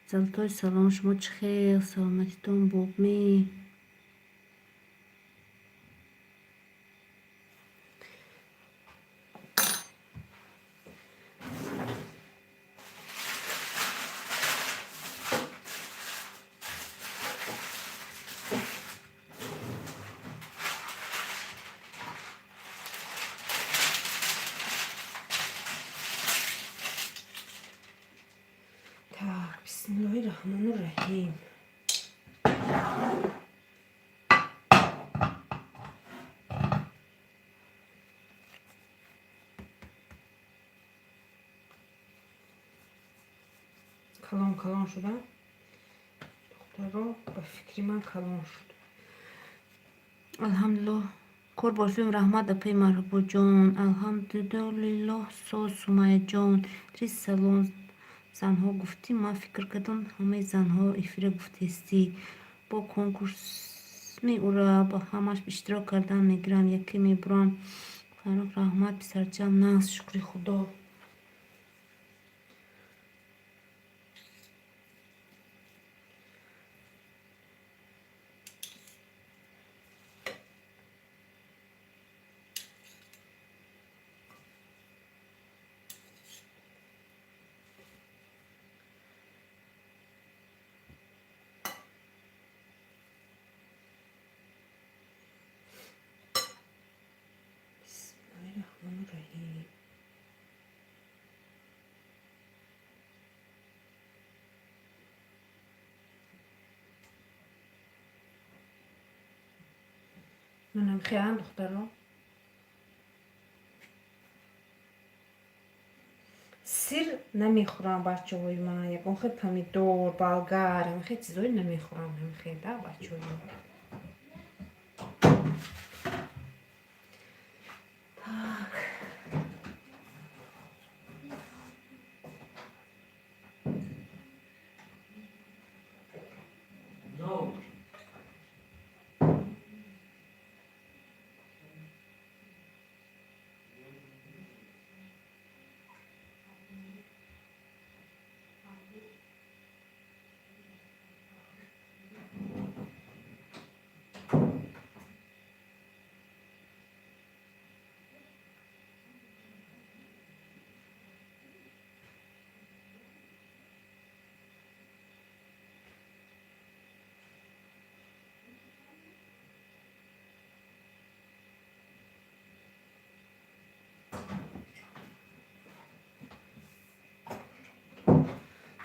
Золотой, салом, шумо чӣ хел? Саломатитон бобми? Так, бисмиллоҳи раҳмони раҳим. Калон калон шуда, духтаро, ба фикри ман, калон шуд. Алҳамдулиллоҳ, кор бо Орифлейм, раҳмат, апаи марҳабоҷон. Алҳамдулиллоҳ, соз, Сумайяҷон. Трис, салом, занҳо гуфтӣ, ман фикр кардам, ҳамаи занҳо эфира гуфтестӣ. Бо конкурсми ура, ба ҳамаш иштирок кардан мегирам, яке мебурам. Фаррух, раҳмат, писарчам нағз, шукри Худо. Бисмиллоҳи раҳмони раҳим. Манам хеам, духтаро. Сир намехӯрам, бачаҳои ман, ягон хел помидор, болгар, ҳамихел чизое намехӯрам, ҳамихел да, бачаҳои ман. Так. No.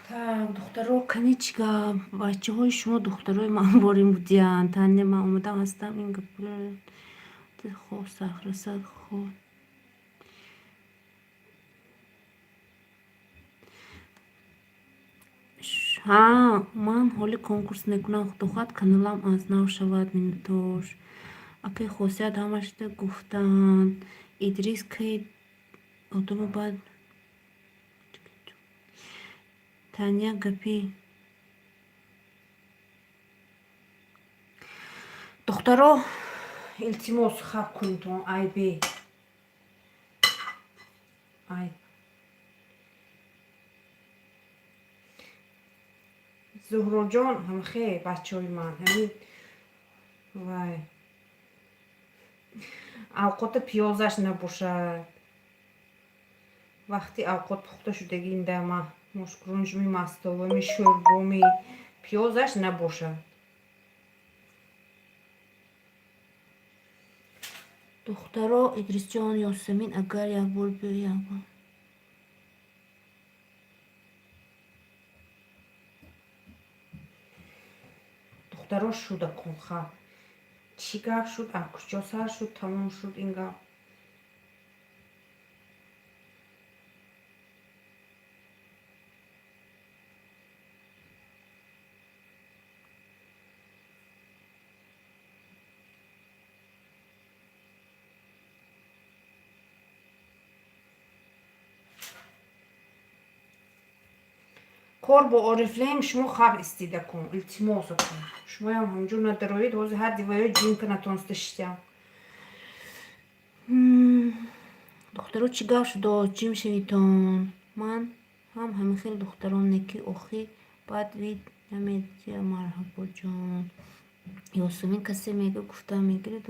Так, духтаро, кани чӣ гап? Бачаҳои шумо духтарои ман борин будиянд. Таня, ман омода ҳастам, ин гапро хо сахрасад хо. Ҳа, ман ҳоли конкурс мекунам, худо хоҳад, каналам аз нав шавад, миннатдор. Акаи Хосият, ҳамашда гуфтанд. Идрис, кай одаму баъд Таня гапи. Духтаро, илтимос, хаб кунитон, айби. Ай. Зуҳроҷон, ҳамхе, бачаҳои ман, ҳамин вай. Авқота пиёзаш набошад. Вақти авқот пухта шудагинда ма мошкурунҷми, мастовами, шӯрбоми, пиёзаш набошад. Духтаро, Идрисҷон, Ёсамин, агар якбор биёи, якбор. Духтаро, шуда кунха. Чӣ гап шуд? А куҷо сар шуд, тамом шуд ин гап? Кор бо Орифлейм шумо хаб истида кун, илтимосо кун. Шумоям ҳамҷур надароид, ҳозир ҳар диваё ҷинка натонста шиштям. Духтаро, чӣ гап шудо? Ҷим шавитон. Ман ҳам ҳамин хел духтарон неки охи баъд вид намедия. Марҳабоҷон. Ёсамин, касе мега гуфта мегирад.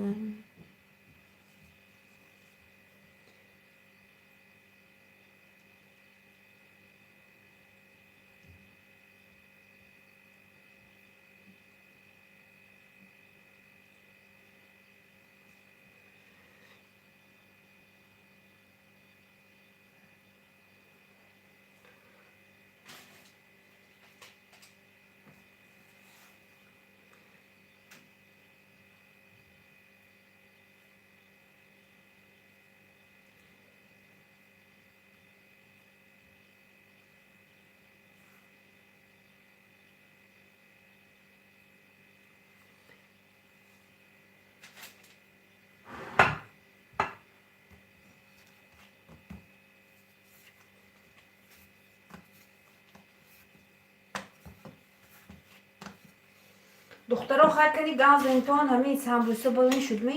Духтаро, хай кани гав занитон, ҳамин самбуса боин шудми?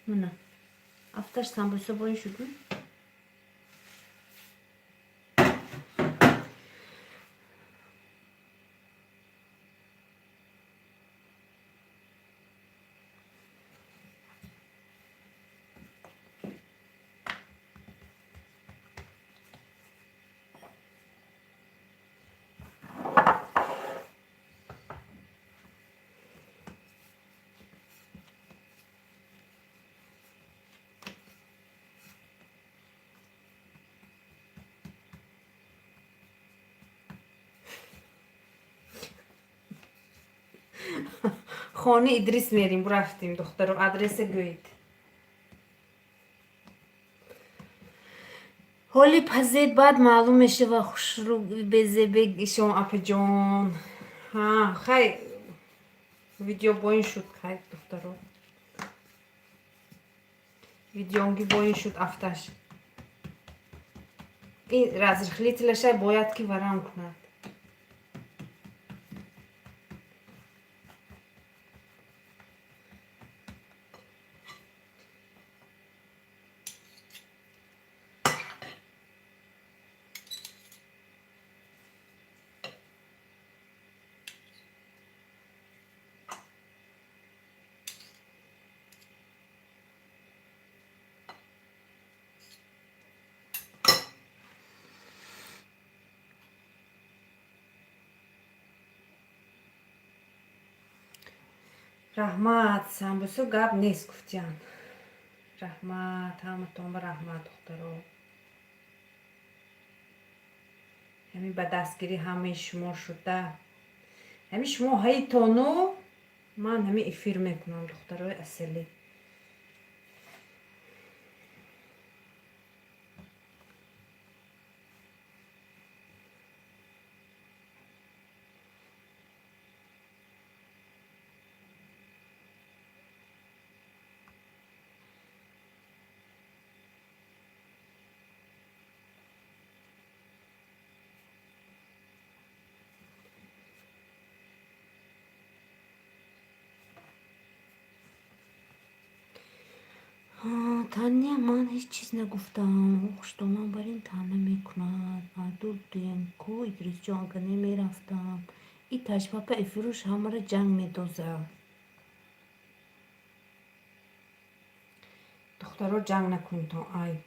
Мана. Афташ самбуса боин шудми? Хони Идрис мерим, бурафтем, духтаро, адреса гӯед. Ҳоли пазед, баъд маълум мешава. Хушрӯ безебе ишон, апаҷон. Ҳа, хай, видео боин шуд, хай, духтаро. Видеонги боин шуд афташ. Ин разрыхлитель аша бояд ки варам кунад. Раҳмат, самбусо гап нест гуфтиян. Раҳмат, ҳаматон ба раҳмат, духтаро. Ҳамин ба дастгирӣ ҳамаи шумо шуда. Ҳамин шумо ҳайтону ман ҳамин эфир мекунам, духтарои асалӣ. Таня, ман ҳеҷ чиз нагуфтам. Ӯ хуштоман бар ин таъна мекунад. Дур будем ку, Идрисҷон, агар намерафтам. И ташпапа эфируш ҳамаро ҷанг медозад. Духтаро, ҷанг накунедон, айб.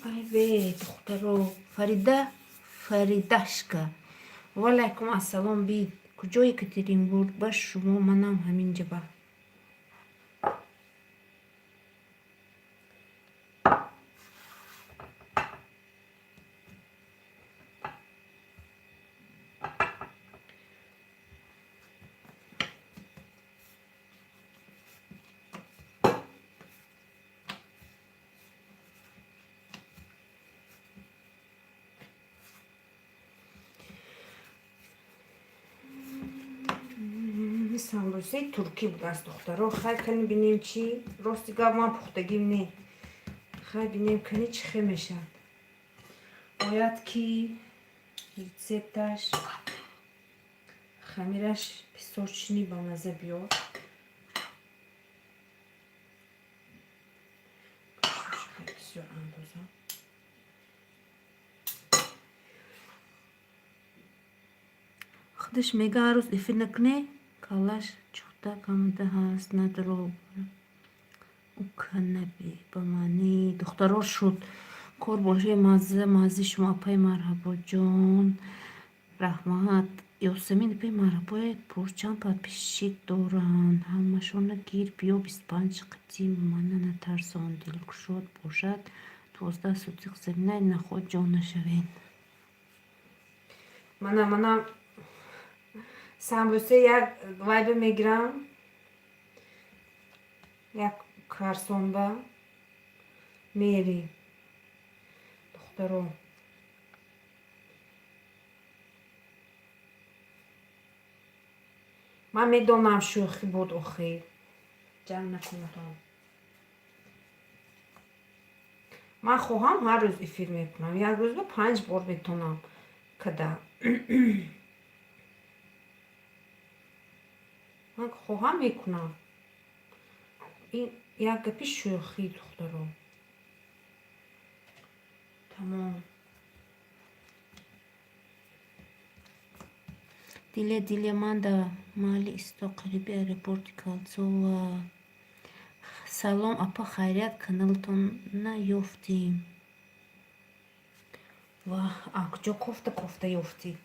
Ай ве, духтаро, Фарида, Фаридашка. Валайкум ассалом, бид. Куҷо Екатеринбург? Ба шумо манам ҳаминҷа ба. Самбусаи туркӣ будааст, духтаро. Хай, кани бинем чӣ. Рости гап, ман пухтагим не. Хай, бинем, кани чӣ хел мешавад. Бояд ки рецепташ хамираш песочный, ба мазза биёд. Бисёр андозам. Худаш мега, ҳар рӯз эфир накунӣ, каллаш чухта камда ҳаст, надро. Уканаби ба маънии духтаро шуд. Кор бошед, мазза маззи шумо, апаи Марҳабоҷон. Раҳмат. Ёсамин апаи Марҳабое пурчанд подписчик доранд. Ҳамашона гир биё, 25 қити мана натарсон. Дилкушод бошад, 12 сотих заминай наход ҷон нашавед. Мана, мана самбуса як вайба мегирам. Як карсонба мери. Духтаро. Ман медонам, шӯхӣ буд охир. Ҷанг накунатон. Ман хоҳам, ҳар рӯз эфир мекунам. Як рӯз ба панҷ бор метонам када. Ман хоҳам, мекунам. Ин як гапи шӯхӣ, духтаро. Тамом. Дилия, Дилия, ман дар Малый Исток, қариби аэропорти Кольцово. Салом, апа, хайрият, каналтонна ёфтем. Ваҳ, а куҷо кофта кофта ёфтид?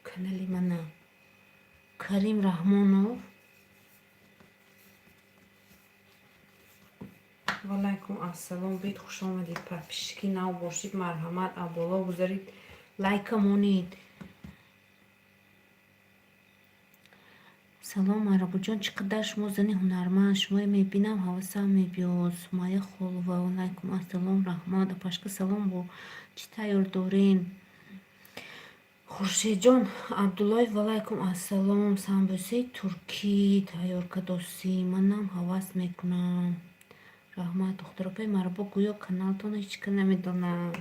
Канали мана. Карим Раҳмонов. Валайкум ассалом, бид, хуш омадед. Подписчики нав бошед, марҳамат, аболо гузаред, лайка монед. Салом, Марҳабоҷон, чӣ қадар шумо зани ҳунарманд, шуморо мебинам, ҳавасам мебиёд. Сумайя Холова, валайкум ассалом, раҳмат. Апашка, салом, бо чӣ тайёр дорем? Хуршедҷон Абдуллоев, валайкум ассалом. Самбусаи туркӣ тайёр кардосӣ, манам ҳавас мекунам. Раҳмат, духтаропаи Марҳабо, гӯё каналтонро ҳеҷ ка намедонам.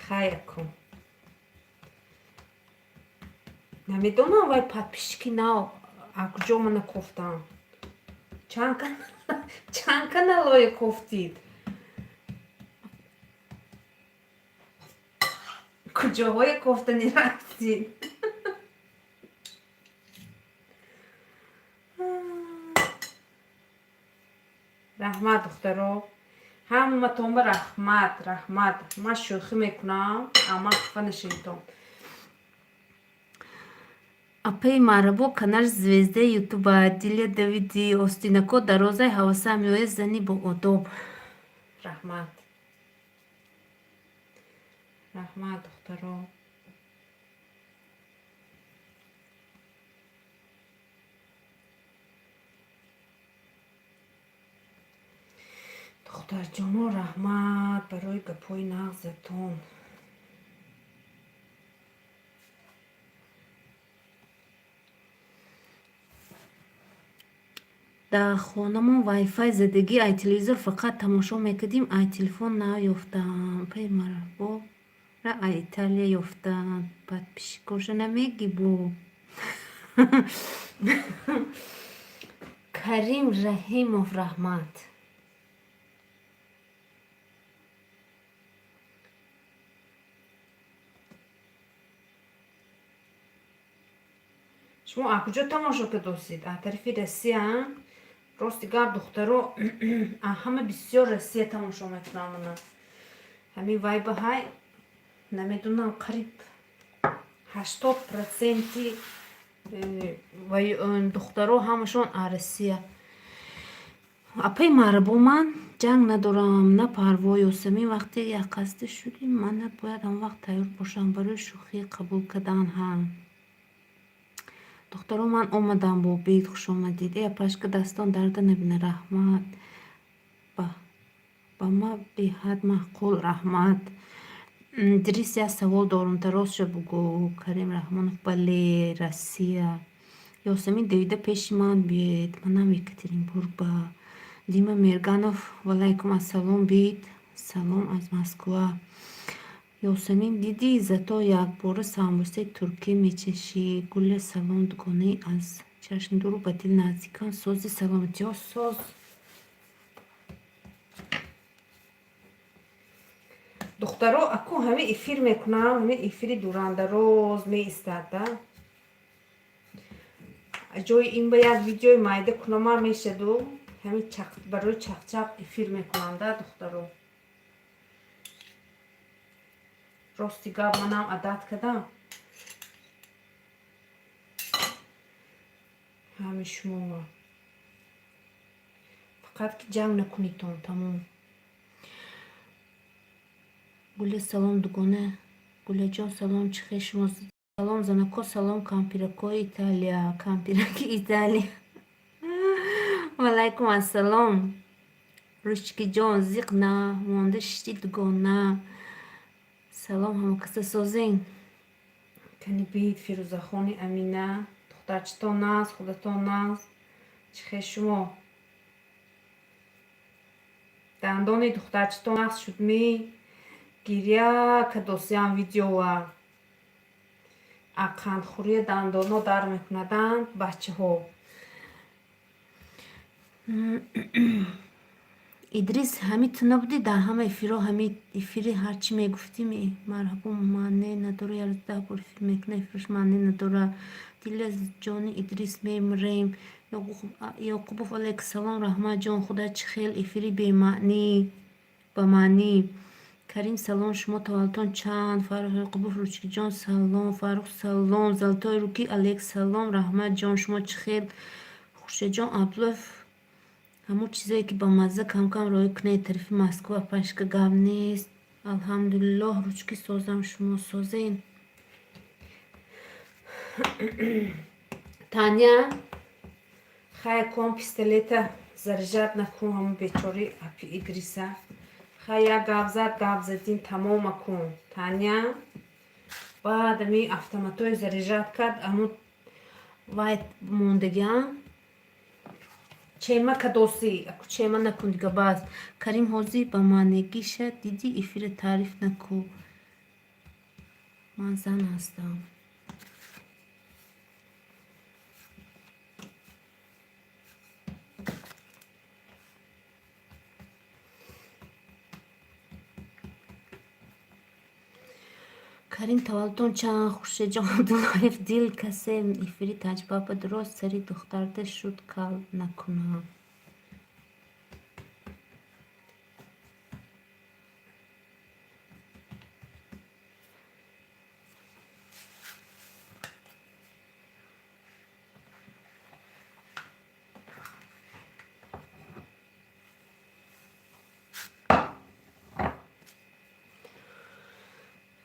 Хайр кун. Намедонам, вай подписчики нав а куҷо мана кофтам. Чанд каналое кофтид? Куҷоҳое кофтани рафтид? Раҳмат, духтаро. Ҳаматонба раҳмат, раҳмат. Ман шӯхӣ мекунам, амма хафа нашаведтон. Апаи Марҳабо канал звездаи ютуба. Дилия Давиди остинако дарозай, ҳавасам меояд, зани боодоб. Раҳмат. Раҳмат, духтаро. Духтарҷоно, раҳмат барои гапҳои нағзатон. Дар хонамон вайфай задагӣ, ай телевизор фақат тамошо мекардим, ай телефон наёфтам. Апаи Марҳабора ай Италия ёфтам. Подписчикоша намегӣ бо? Карим Раҳимов, раҳмат. Шумо аз куҷо тамошо кардосед? Аз тарафи Россия? Рости гап, духтаро, ҳама бисёр Россия тамошо мекунам мана. Ҳамин вайбаҳай, намедонам, қариб 80 проценти духтаро ҳамашон аз Россия. Апаи Маҳрабо, ман ҷанг надорам, на парво. Ёсамин, вақте якқасда шудем, мана бояд ҳамвақт тайёр бошам барои шӯхӣ қабул кардан. Ҳа, духтаро, ман омадам. Бобид, хушомадед. Э, апашка, дастон дарда набина, раҳмат. Ба ма беҳад маъқул, раҳмат. Идрис, як савол дорам, ростша бугӯ. Карим Раҳмонов, бале, Россия. Ёсамин, давида пеши ман биёед, манам Екатеринбург ба. Дима Мерганов, валайкум ассалом, бид, салом аз Москва. Ёсамин, дидӣ, зато якбора самбусаи туркӣ мечашӣ. Гуля, салом, дугонаи аз чашм дуру ба дил наздикам, сози, саломатиҳо, соз. Духтаро, аку ҳамин эфир мекунам, ҳамин эфири дурандароз меистада. Ҷои ин ба як видеои майда кунамам мешаду, ҳамин барои чақчақ эфир мекунам да, духтаро. Рости гап, манам адат кардам. Ҳами шумоа. Фақат ки ҷанг накунитон, тамом. Гуля, салом, дугона. Гуляҷон, салом, чӣ хел шумо? Салом, занако, салом, кампиракои Италия, кампираки Италия. Валайкум ассалом. Ручкиҷон, зиқ намонда шишти, дугона. Салом, ҳамакаса, созен. Кани бид, Фирӯзахони Амина, духтарчитон нағз, худатон нағз, чӣ хел шумо? Дандони духтарчитон нағз шудмӣ? Гиря кадосиям видеоа. Қандхӯрия дандоно дар мекунаданд бачаҳо. Идрис, ҳами ту набудӣ дар ҳама эфирҳо, ҳами эфири ҳарчи мегуфтӣ? Марҳабо, маъне надора, як рӯз 10 бор эфир мекунад, эфираш маъне надора. Дила ҷони Идрис, мемирем. Ёқубов, алайкум раҳматҷон, худо, чӣ хел эфири бемаънӣ, бамаънӣ. Карим, салом, шумо таваллудтон чанд? Фаррух Ёқубов, Ручкиҷон, салом, Фаррух, салом, Золотои руки, алейк салом, раҳматҷон, шумо чӣ хел? Хуршедҷон Абдуллоев, ҳамон чизое ки бамазза, кам-кам роӣ кунед тарафи Москва, пашка, гап нест. Алҳамдулиллоҳ, ручки, созам, шумо созен? Таня, хай кон, пистолета заряжать накун, ҳамон бечори апи Идриса. Хай, як гап зад, гап задим, тамом акун. Таня, баъд ами автоматҳои заряжать кард, ҳамон вай мондагиам. Чема кадосӣ, аку чема накун дига, бас. Карим, ҳозир ба маънегиша дидӣ, эфира таъриф наку. Ман зан ҳастам. Карим, таваллудтон чанд? Хуршедҷон Абдуллоев, дил касе эфири таҷбаба дурост сари духтарда шуд, кал накунам.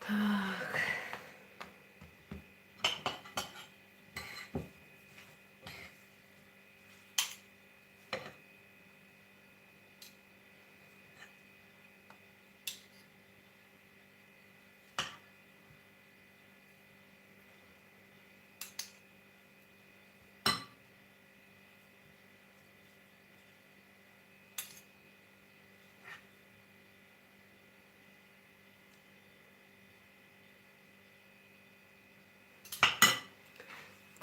Так.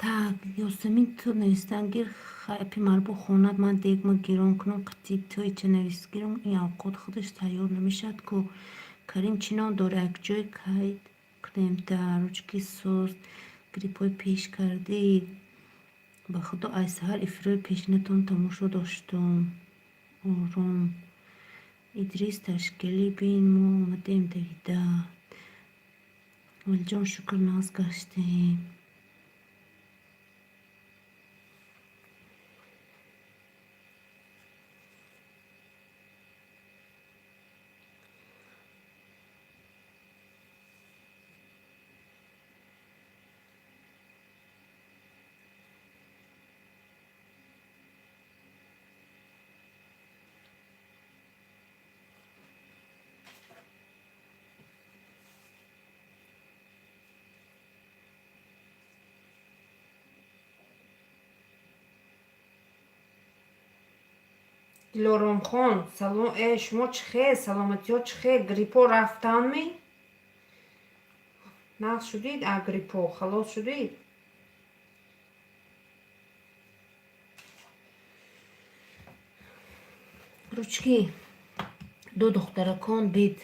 Так, Ёсамин, ту навистан гир, хайпи марбу хонад, ман дегма гирон кунам, қити ту ича навис гирам, ин авқот худаш тайёр намешавад ку. Карим, чӣ ном дорӣ, якҷой кайд кунем та ручки соз, грипҳои пеш кардӣ. Ба худо, ай саҳар эфирҳои пешинатон тамошо доштум. Ором. Идрис ташкилӣ бин, мо омадем давида. Валиҷон, шукр, нағз гаштем. Дилоромхон, салом. Э, шумо чӣ хел? Саломатиҳо чӣ хел? Гриппо рафтанми? Нағз шудид? А гриппо халос шудид? Ручки ду духтаракон дид.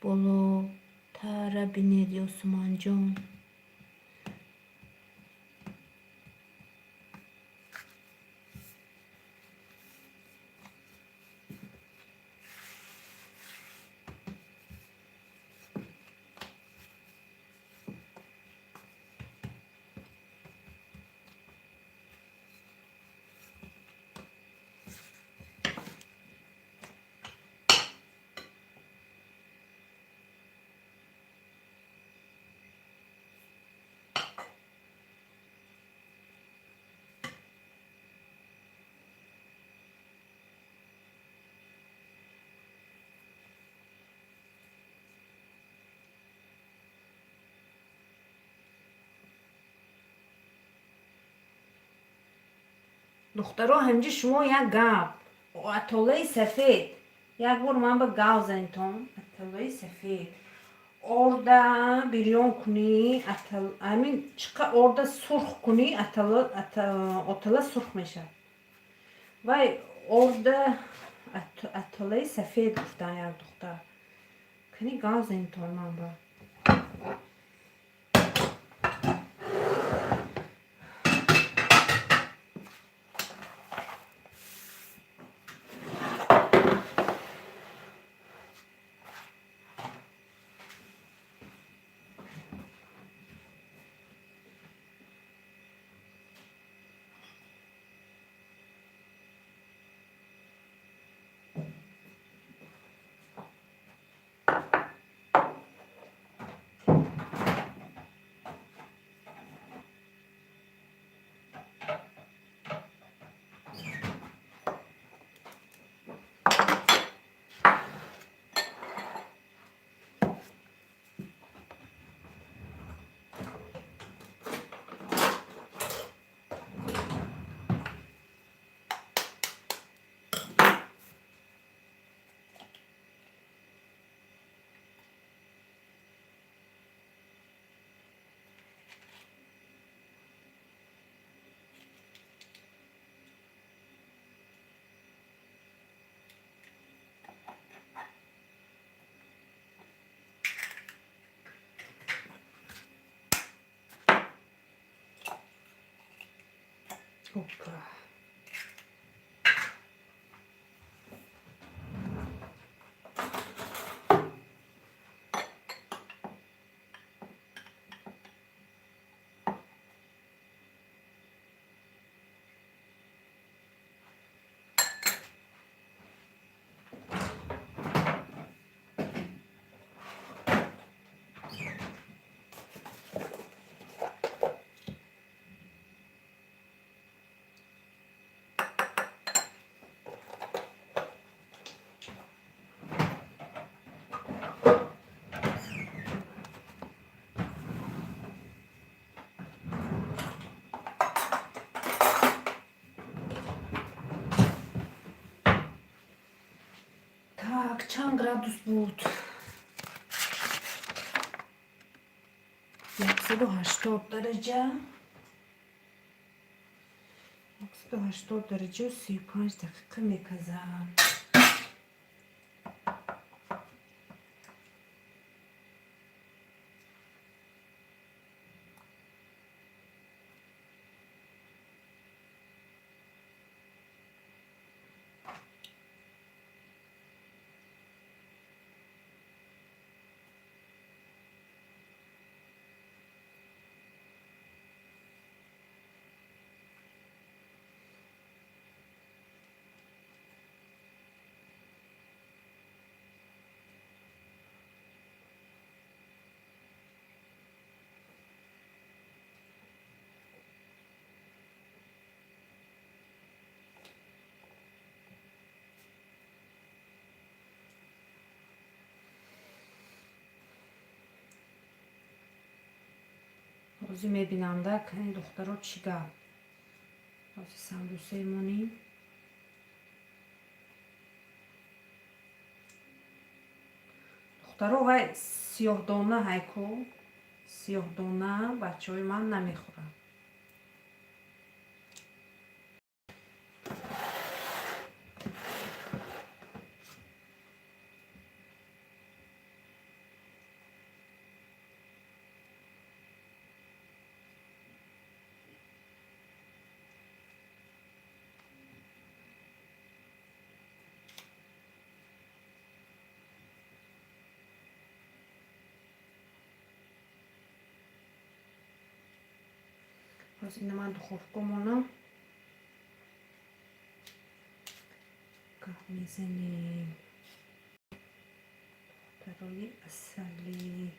Болотара бинед, Ёсуманҷон. Духтаро, ҳамҷи шумо як гап. Атолаи сафед. Як бор ман ба гав занитон. Атолаи сафед. Орда бирён кунӣ, ҳамин чиқа орда сурх кунӣ, отала сурх мешавад. Вай орда атолаи сафед гуфтан як духтар. Кани гав занитон ман ба. Опа. Так, чанд градус буд? 180 дараҷа. 180 дараҷа, 35 дақиқа меказам. Ҳозир мебинам да, кани духтаро чӣ гап. Ҳозир самбусаи монем. Духтаро вай сиёҳдона ҳайку, сиёҳдона бачаҳои ман намехӯранд. Ҳозир ина ман духовка монам. Гап мезанем. Духтарои асалӣ.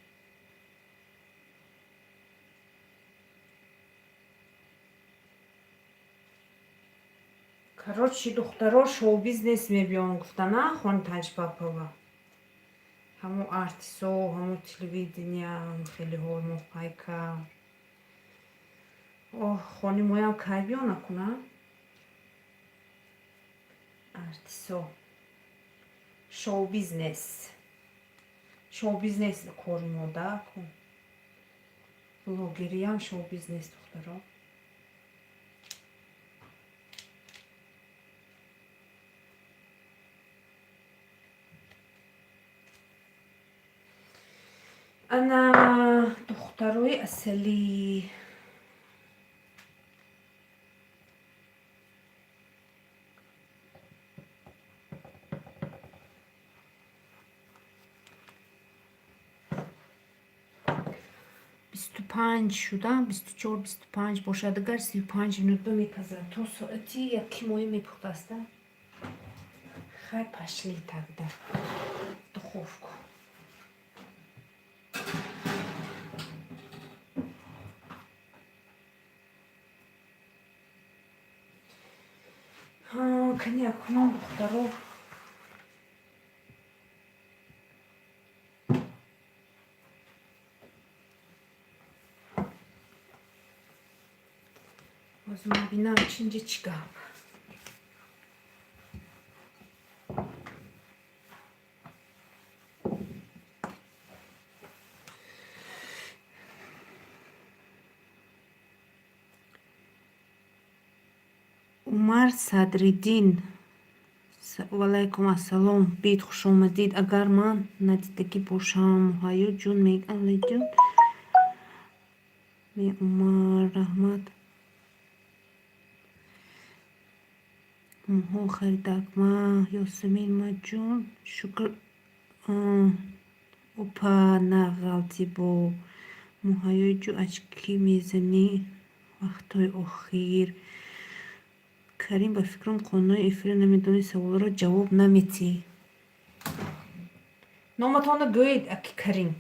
Короче, духтаро шоу-бизнес мебиён гуфтана хони Таҷбапова. Ҳамун артисо, ҳамун телевидения, хелеҳо моҳпайка. Оҳ, хони моям кай биён акуна? Артисо. Шоу-бизнес. Шоу-бизнес кори мо да ку. Блогериям шоу-бизнес духтаро. Ана духтарои асалӣ. 25 шудам, 24, 25 бошад, агар 35 минутба мепазад. То соати яки моя мепухтаста. Хай, пошли тогда в духовку. Кани акунон духтаро. Ҳозир ман бинам чинҷа чӣ гап. Умар Садриддин. Ваалайкум ассалом. Бид хушомадид. Агар ман надидагӣ бошам, Муҳайё ҷун меаллаҷун. Ме Умар, раҳмат. Муҳо харидакма, Ёсамин маҷун, шукр. Опа, нағалтибо. Муҳайё ҷу очки мезанӣ вақтҳои охир. Карим, ба фикрам, қонуни эфира намедонӣ, саволро ҷавоб наметиҳӣ. Номатонро гӯед, аки Карим.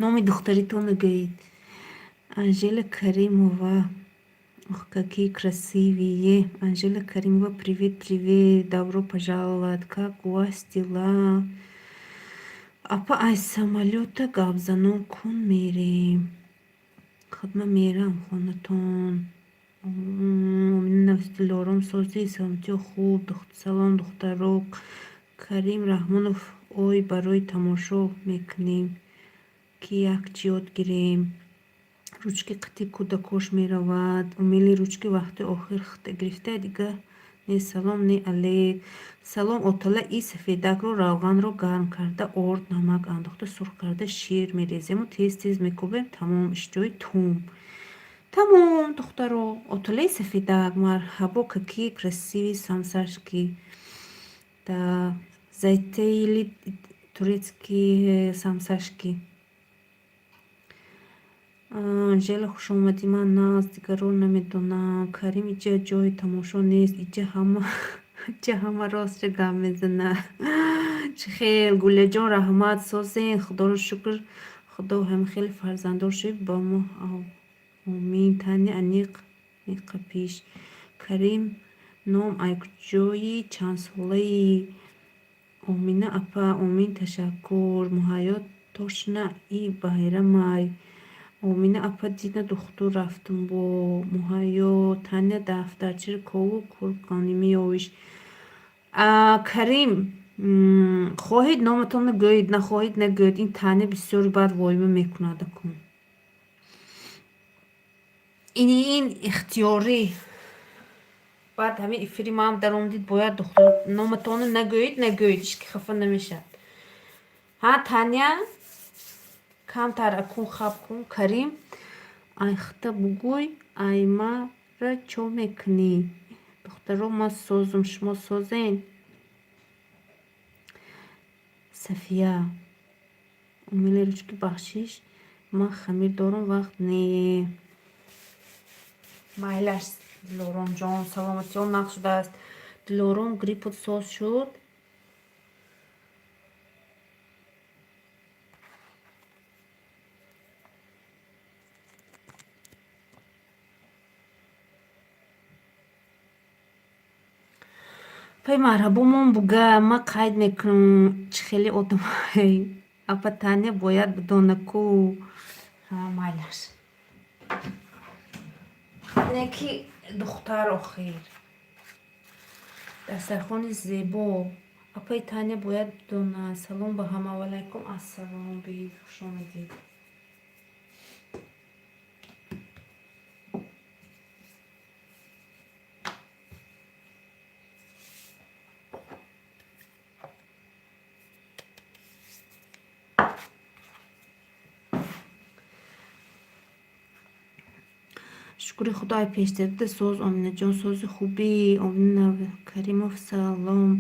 Номи духтаритонро гӯед. Анжела Каримова. Ох, какие красивые. Анжела Каримова, привет, привет. Добро пожаловать. Как у вас дела? Апа, ай самолёта гапзанон кун мерем. Худма мерам хонатон. Навистилором сози саломатиё хуб. Салом, духтаро. Карим Раҳмонов, ой, барои тамошо мекунем, ки як чӣ ёд гирем. Ручки қити кӯдакош меравад. Умели ручки вақти охир хита гирифта, дига не салом, не алейк. Салом, отала и сафедакро равғанро гарм карда, орд, намак андохта, сурх карда, шир мерезему, тез тез мекӯбем, тамом, иштиҳои тум. Тамом, духтаро, оталаи сафедак, марҳабо, какие красивые самсашки. Да, затеяли турецкие самсашки. Анжела, хушомадӣ. Ман нағз, дигарро намедонам. Карим, иҷа ҷои тамошо нест, иҷа ҳама ростша гап мезанад. Чӣ хел, Гулияҷон, раҳмат, созен, худоро шукр, худо ҳам хеле фарзанддор шуд ба мо. Омин. Тани аниқ меқапиш. Карим, ном ай куҷои, чандсолаи? Омина апа, омин, ташаккур. Муҳайё, тошна и байрамай. Омина апа, дина духтур рафтум бо Муҳайё. Таня, дафтарчаро кову кур меёвиш. Карим, хоҳед, номатонро гӯед, нахоҳед, нагӯед. Ин Таня бисёр бад воима мекунад акун. Ин ихтиёрӣ. Баъд ҳамин эфири маам даромадид, бояд духтур номатонро нагӯед, нагӯед, ҳеч ки хафа намешавад. Ҳа, Таня, камтар акун хаб кун. Карим, айхта бугӯй, аймара чо мекунӣ? Духтаро, ман созум, шумо созен? Сафия, умели ручки, бахшиш, ман хамир дорум, вақт не. Майлаш, Дилоромҷон, саломатиён нақш шудааст. Дилором, гриппот соз шуд? Пай марҳабомон буга, ман қайд мекунам, чӣ хеле одамай. Апа Таня бояд бидона ку. Ҳа, майлаш. Не ки духтар охир. Дастархони зебо. Апаи Таня бояд бидонад. Салом ба ҳама. Ваалайкум ассалом. Биҳед, хуш омадед. Шукри Худо, ай пештарда соз, Оминаҷон, сози хубӣ. Омина Каримов, салом.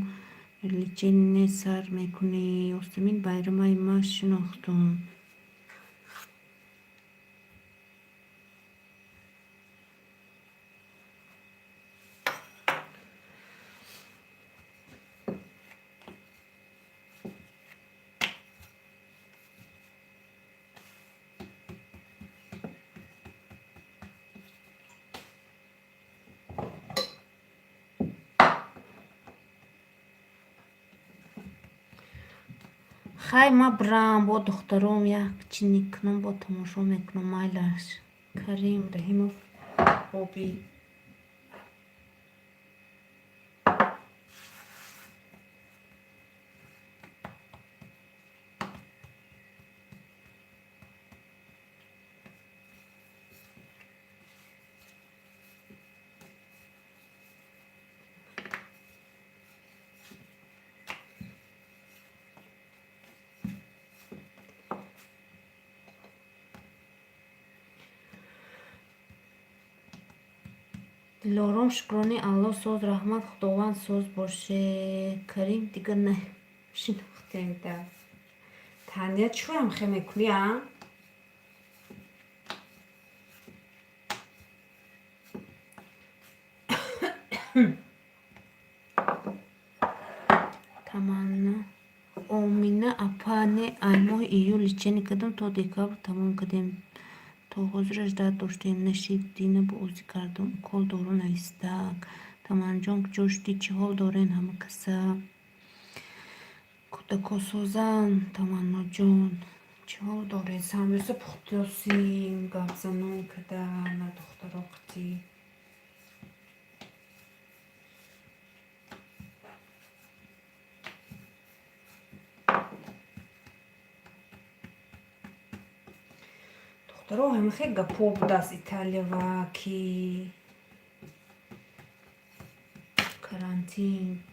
Лечение сар мекунӣ? Ёсамин Байрамай, ма шинохтум. Хай, ма бирам, бо духтаром як чӣ кунам, бо тамошо мекунам, майлаш. Карим Раҳимов, боби. Дилором, шукрони Алло, соз, раҳмат, Худованд соз боше. Карим, дига нашинохтем да. Таня, чӯ хе мекунӣ, а? Таманна. Омина апа, не, ай моҳи июл лечение кардам, то декабр тамом кардем. То ҳозира ждать доштем, нашид, дина бо узӣ кардам, укол дору навистак. Таманнаҷон, куҷо шудӣ, чӣ ҳол дорен ҳама каса? Кӯдако созан, Таманноҷон. Чӣ ҳол доред? Самбуса пухтёсим, гапзанон када, на духтаро қатӣ. Духтаро, ҳамихе гапҳо будааст Италиява, ки карантин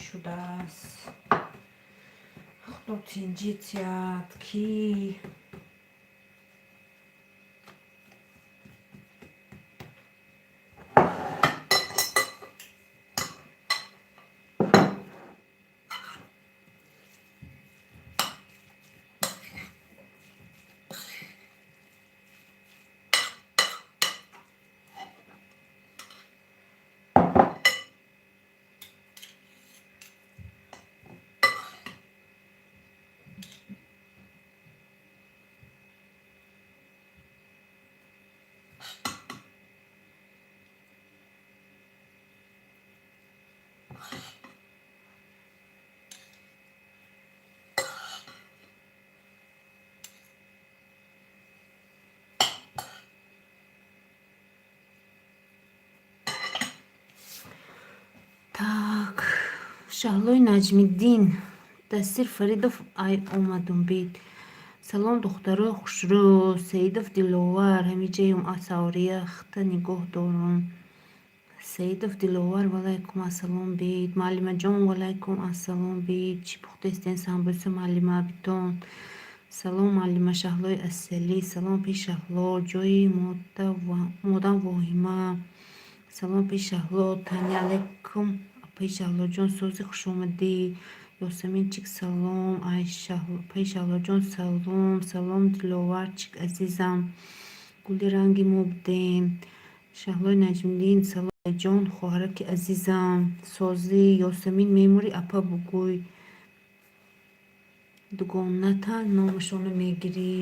шудааст. Худо тинҷӣ тиҳад, ки Шаҳлои Наҷмиддин, Дастир Фаридов, ай омадум бит. Салом, духтарои хушрӯ. Саидов Диловар, ҳамиҷаем асаврия хта нигоҳ дорум. Саидов Диловар, валайкум ассалом бит. Маълимаҷон, валайкум ассалом бит. Чӣ пухтестен? Самбуса, маълима битон. Салом, маълима Шаҳлои Асалӣ. Салом, пи Шаҳло. Ҷои модам воҳима. Салом, пи Шаҳло. Таня, алайкум, апаи Шаҳлоҷон, сози, хушомадӣ. Ёсаминчик, салом. Ай апаи Шаҳлоҷон, салом. Салом, Диловарчик азизам. Гули ранги мо будем. Шаҳлои Наҷмиддин, салом, ҷон, хоҳараки азизам. Созӣ, Ёсамин мемурӣ, апа бугӯй. Дугоната номашонро мегирӣ.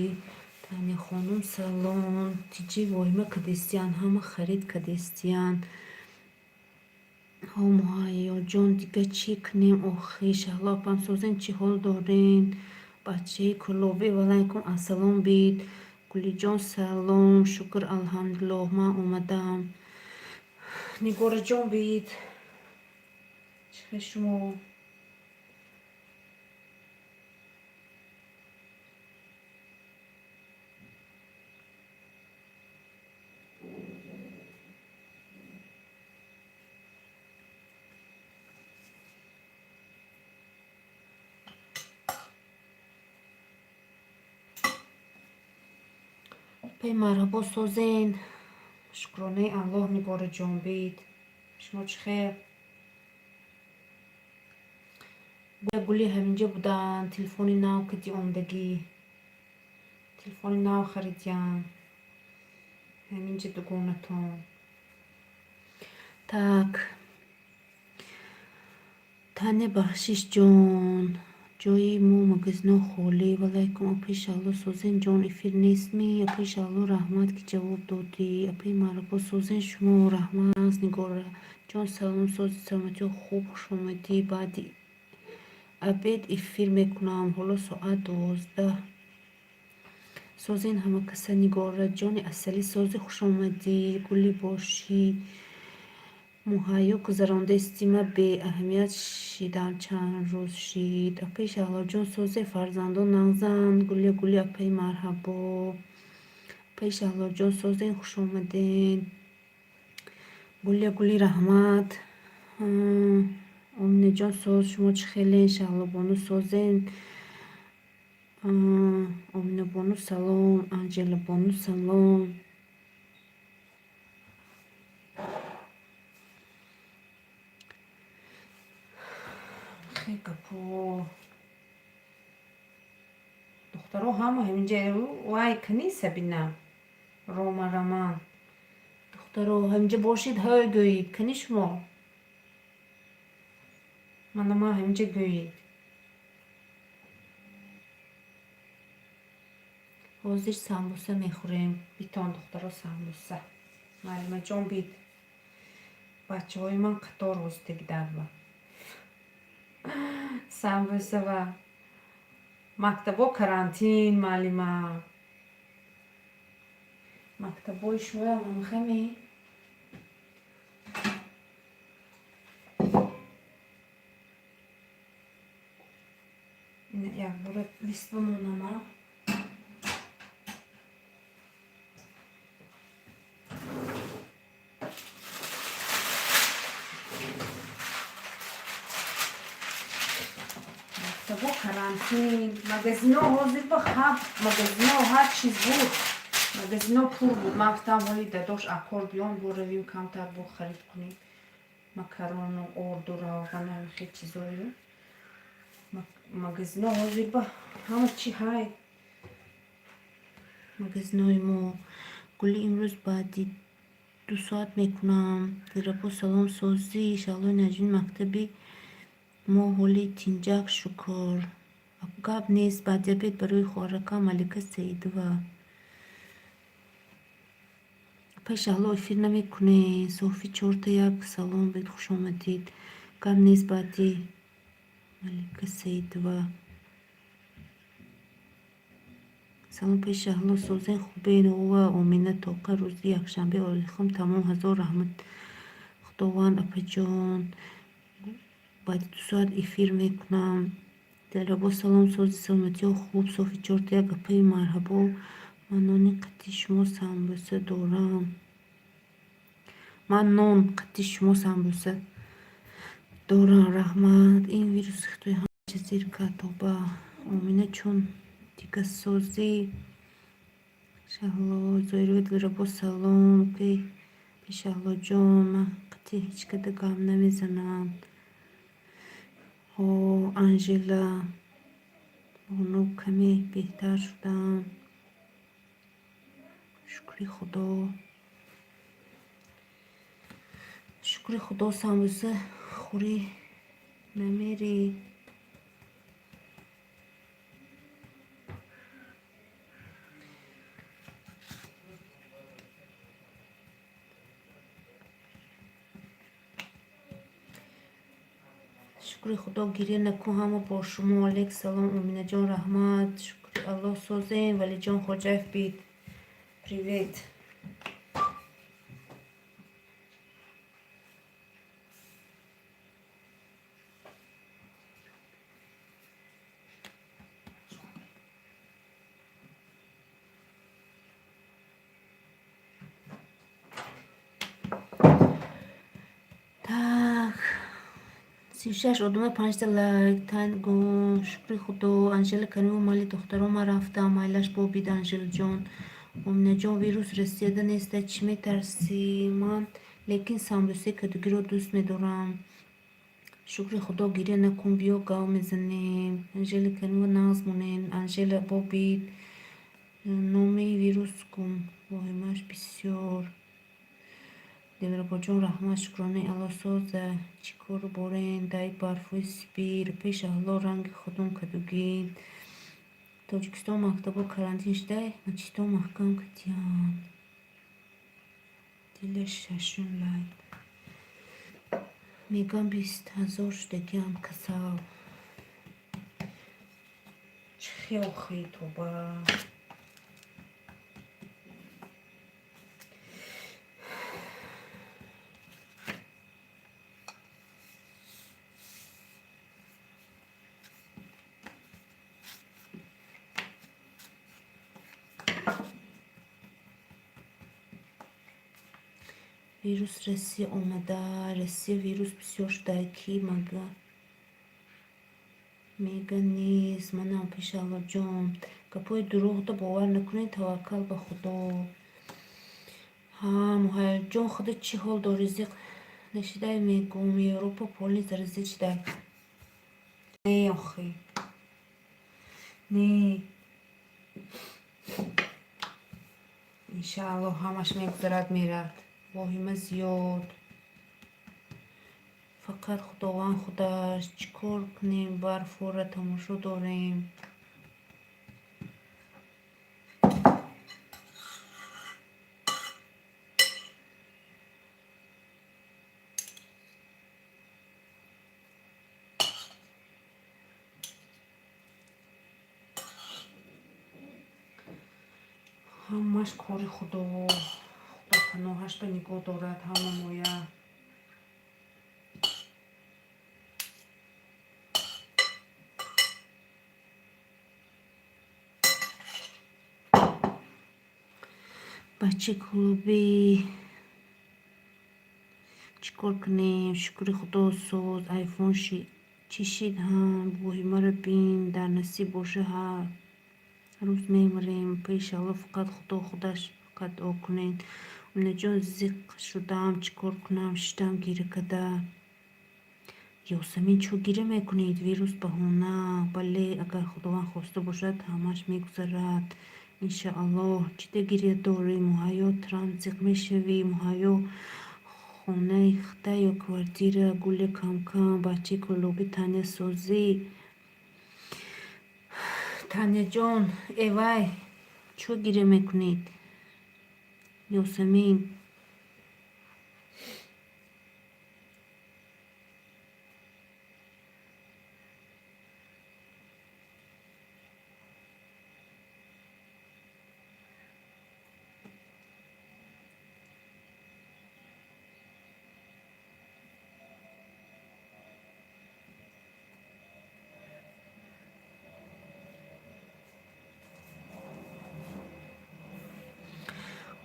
Таня хонум, салом. Тиҷи воҳима кадестиян, ҳама харид кадестиян. Ҳо, Муҳайёҷон, дига чӣ кунем охи? Шаҳло апам, созен, чӣ ҳол дорен? Бачаи кӯлобӣ, валайкум ассалом бит. Гулиҷон, салом, шукр, алҳамдулиллоҳ, ман омадам. Нигораҷон, бит. Чӣ хел шумо? Апаи марҳабо, созен. Шукронаи Аллоҳ, Нигораҷон, бит. Шумо чӣ хел? Гули ҳаминҷа буданд, телефони нав кади омадагӣ. Телефони нав харидиян. Ҳаминҷа дугонатон. Так. Таня Бахшишҷон. Ҷои мо магазино холӣ. Валайкум, апаи Шаҳло, созен ҷон, эфир нестми? Апаи Шаҳло, раҳмат, ки ҷавоб додӣ. Апаи марҳабо, созен шумо, раҳмат. Нигораҷон, салом, сози, саломатиҳо хуб, хушомадӣ. Баъди обед эфир мекунам. Ҳоло соат 12. Созен ҳама каса. Нигораҷони асалӣ, сози, хушомадӣ. Гули бошӣ. Муҳайё гузарондаисти, ма беаҳамият шидам, чанд рӯз шид. Апаи Шаҳлоҷон, созе, фарзандон нағзанд. Гули гули, апаи марҳабо. Апаи Шаҳлоҷон, созен, хушомаден. Гули гули, раҳмат. Оминаҷон, соз, шумо чӣ хелен? Шаҳлобону, созен. Оминабону, салом. Анҷелабону, салом. Хе гапо. Духтаро ҳама ҳаминҷа вай кани Сабина. Рома Роман. Духтаро ҳаминҷа бошед, ҳой гӯед. Кани шумо? Мана ман ҳаминҷа гӯед. Ҳозир самбуса мехӯрем. Битон, духтаро, самбуса. Маълимаҷон, бит. Бачаҳои ман қатор ҳозитагидарба. Самбусава. Мактабо карантин, маълима. Мактабои шумоям ҳамхеми? Якбора лист бимонама. Мактабо карантин. Магазино ҳозир ба хаб, магазино ҳар чиз буд. Магазино пур буд. Ман гуфтам, ҳоли дадош акор биён, боравим, камтар бо харид кунем. Макарону, орду, равғану ҳамин чизоеро. Магазино ҳозир ба ҳама чи ҳай. Магазинои мо. Гули, имрӯз баъди 2 соат мекунам. Дилрабо, салом, созӣ. Шаҳлои Наҷмин, мактаби мо ҳоли тинҷак, шукр. Гап нест, баъди обед барои хоҳаракам Малика Саидова. Апаи Шаҳло, эфир намекунед? Софи чорта як, салом бед, хушомадид. Гап нест, баъди Малика Саидова. Салом, апаи Шаҳло, созен, хубен? Ова Омина тоқа рӯзи якшанбе олихом тамом, ҳазор раҳмат Худованд, апаҷон. Баъди 2 соат эфир мекунам. Дилрабо, салом, сози, саломатиҳо хуб? Софи, чорта як гапаи марҳабо. Ман нони қати шумо самбуса дорам. Ман нон қати шумо самбуса дорам, раҳмат. Ин вируси Хитои ҳамаша зир кард, тоба. Омина, чун дигасозӣ. Шаҳло Зоирова, Дилрабо, салом. Шаҳлоҷон, ман қати ҳеҷ када гап намезанам. Ҳо, Анжела бону, каме беҳтар шудам. Шукри Худо. Шукри Худо, самбуса хӯрӣ намерӣ. Шукри Худо, гиря накун, ҳама бо шумо. Алейк салом, Оминаҷон, раҳмат. Шукри Аллоҳ, созем. Валиҷон Хоҷаев бит. Привет. Так. 36 одама, панҷта лайк. Тангон, шукри Худо. Анжела Каримова, майли, духтаро, ман рафтам. Майлаш, бобид, Анжелаҷон. Оминаҷон, вирус Россияда неста, чӣ метарсӣ? Ман лекин самбусаи кадугиро дӯст медорам. Шукри Худо, гиря накун, биё гав мезанем. Анжела Каримова, нағз монед. Анжела, бобид. Номи вирус гум. Воҳимааш бисёр. Дилрабоҷон, раҳмат, шукронаи Аллоҳ, соза. Чӣ кору борен? Дай барфҳои Сибир. Пеш Шаҳло, ранги худум кадугин. Тоҷикистон мактабҳо карантин шудай, масҷидҳо маҳкам кардиянд. Дила, шашум лайк. Мегӯям, 20 000 шудагиам касал. Чӣ хел охи, тоба. Вирус Россия омада. Россия вирус бисёр шудай, ки мага мега нест. Манам, Пешаллоҷон. Гапҳои дурӯғда бовар накунед, таваккал ба Худо. Ҳа, Муҳайёҷон, худат чӣ ҳол дорӣ? Зиқ нашидай, мегӯм, Европа полный заразить шудай. Не, охи. Не. Иншааллоҳ, ҳамаш мегузарад, меравад. Воҳима зиёд. Фақат Худованд худаш. Чӣ кор кунем, барфора тамошо дорем. Ҳамаш кори Худо. Худо паноҳаш ба нигоҳ дорад ҳама моя. Бачаи клубӣ, чӣ кор кунем? Шукри Худо, соз. Айфон чӣ шид ҳам? Воҳимаро бин, дар насиб боша, ҳар рӯз мемирем. Пешалло, фақат Худо худаш, фақат дуо кунед. Оминаҷон, зиқ шудам, чӣ кор кунам? Шиштам гиря када. Ёсамин, чӯ гиря мекунед? Вирус баҳона. Бале, агар Худованд хоста бошад, ҳамаш мегузарад. Иншааллоҳ. Чида гиря дорӣ, Муҳайё? Трамп, зиқ мешавӣ, Муҳайё. Хонаи хита ё квартира? Гуля кам-кам. Бачаи кӯлобӣ, Таня, созӣ. Таняҷон, эвай, чӯ гиря мекунед? Ёсамин.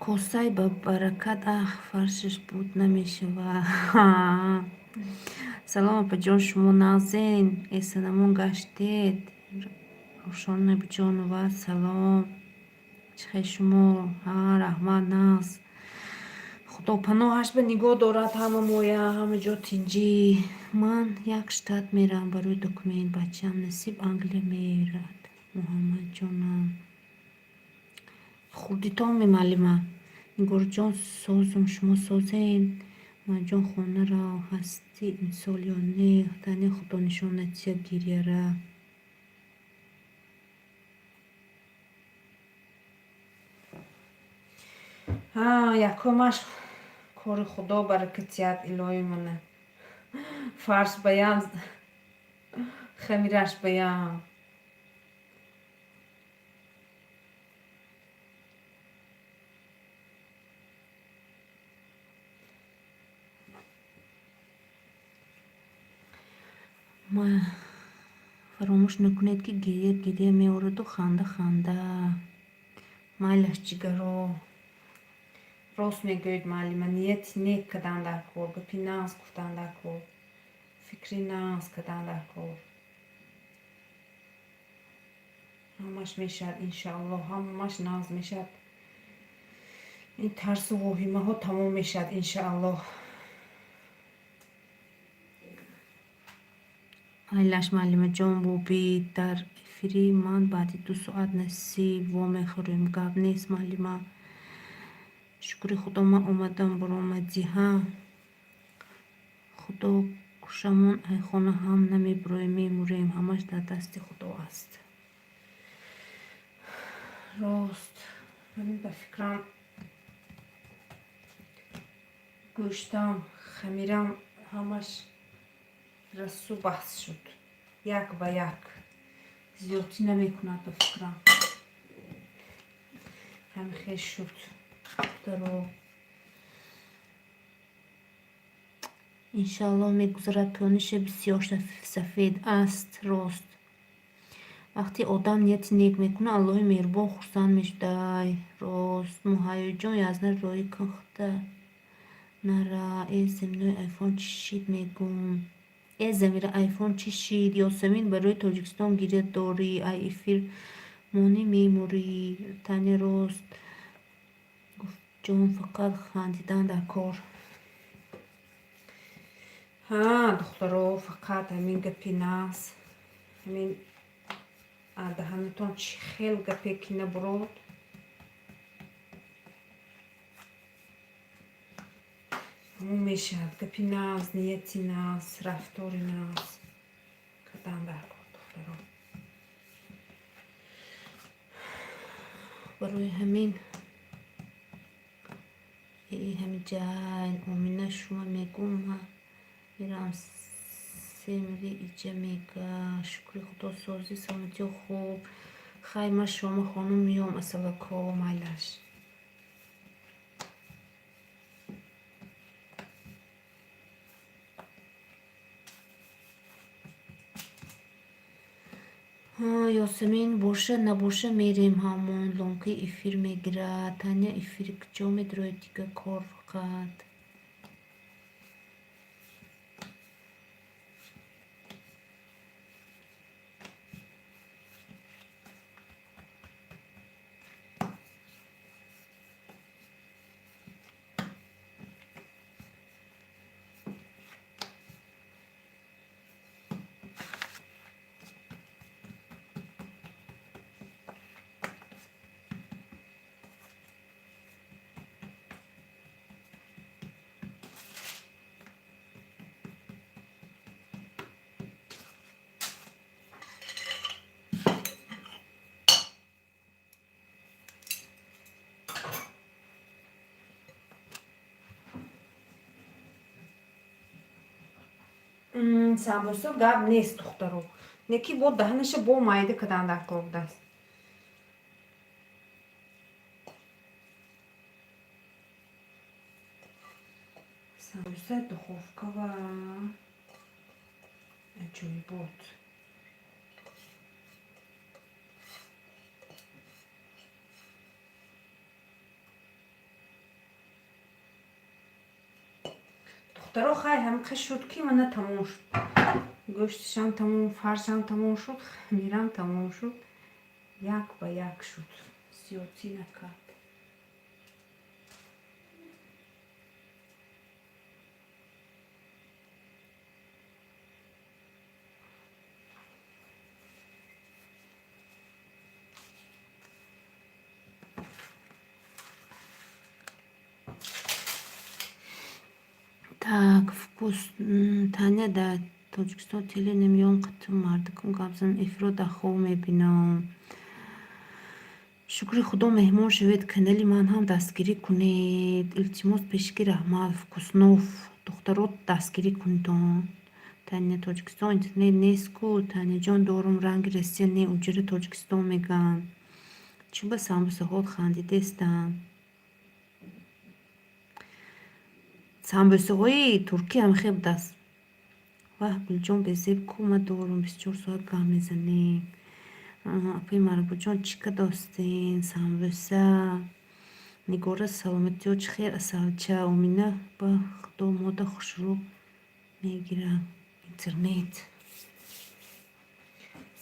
Косаи ба баракат, ах, фаршаш буд намешавад. Салом, апаҷон, шумо нағзен? Эсанамон гаштед? Рӯшон Набиҷонова, салом. Чӣ хел шумо? Ҳа, раҳмат, нағз. Худо паноҳаш ба нигоҳ дорад ҳама моя, ҳама ҷо тинҷӣ. Ман як штат меравам барои документ. Бачаам насиб Англия мерад. Муҳаммадҷонам. Хурдитон мемалима. Нигорҷон, созум, шумо созен? Маҷон, хона рав, ҳастӣ имсол ё не? Тани Худо нишон натиҳад гиряра. Ҳа, якумаш кори Худо баракатият, илоҳи мана. Фарш баям, хамираш баям. Фаромӯш накунед, ки гиря гиря меораду ханда ханда. Майлаш, ҷигаро. Рост мегӯед, муаллима, нияти нек кардан дар кор, гапи нағз гуфтан дар кор, фикри нағз кардан дар кор. Ҳамаш мешавад, иншааллоҳ, ҳамаш нағз мешавад. Ин тарсу воҳимаҳо тамом мешавад, иншааллоҳ. Айлаш, муаллимаҷон, бобӣ дар эфири ман баъди 2 соат насиб вомехӯрем. Гап нест, муаллима. Шукри Худо, ман омадам, баромадӣ. Ҳа, Худо кушамон, ай хона ҳам намебироем, мемурем. Ҳамаш дар дасти Худо аст. Рост. Ҳамин ба фикрам гӯштам, хамирам ҳамаш расу баҳс шуд. Як ба як. Зиёдтӣ намекунад ба фикрам. Ҳамин хел шуд. Духтаро. Иншааллоҳ, мегузарад. Тониша бисёр сафед аст, рост. Вақте одам нияти нек мекунад, Аллоҳи меҳрубон хурсанд мешудай. Рост. Муҳайёҷон, язна роҳи кӯхта нара. Э, заминаи айфон чӣ шид, мегӯм. Э, Замира, айфон чӣ шид? Ёсамин, барои Тоҷикистон гиря дорӣ, ай эфир монӣ мемурӣ. Таня, рост гуфтҷон, фақат хандидан дар кор. Ҳа, духтаро, фақат ҳамин гапи нағз. Ҳамин даҳанатон чӣ хел гапе ки набурод. Ҳамон мешавад. Гапи нағз, нияти нағз, рафтори нағз кардан дар кор, духтаро. Барои ҳамин ҳамин ҷай Омина, шумо мегӯм, ман меравам семри иҷа мега. Шукри Худо, созӣ, саломатиё хуб. Хай, ман шома хонум меом, асалако, майлаш. Ёсамин, боша набоша мерем ҳамон лонкаи эфир мегирад. Таня, эфири куҷо медроед дига, кор фақат. Самбусо гап нест, духтаро. Неки бо даҳанаша бо майда кардан дар кор будааст. Самбуса духовка ва аҷоибот. Духтаро, хай, ҳамиқа шуд, ки мана тамом шуд. Гӯштишам тамом, фаршам тамом шуд, хамирам тамом шуд. Як ба як шуд. Зиёдтӣ накард. Так, вкус. Таня, дар Тоҷикистон теле намеён, қатъ мардакум гап занам, эфиро дар хоб мебинам. Шукри Худо, меҳмон шавед, канали ман ҳам дастгирӣ кунед. Илтимос, пешки раҳмат, Вкуснов. Духтаро, дастгирӣ кунедон. Таня, Тоҷикистон интернет нест ку, Таняҷон, дорум ранги Россия не, унҷара Тоҷикистон мегӯянд. Чӣ ба самбусаҳот хандидестанд? Самбусаҳои туркӣ ҳам хел будааст. Ваҳ, Гулҷон, безеб ку, ма дорум, 24 соат гап мезанем. Апаи Марбуҷон, чӣ кадостен? Самбуса. Нигора, саломатиё чӣ хел, асалча? Омина, ба Худо, мода хушрӯ мегирам. Интернет.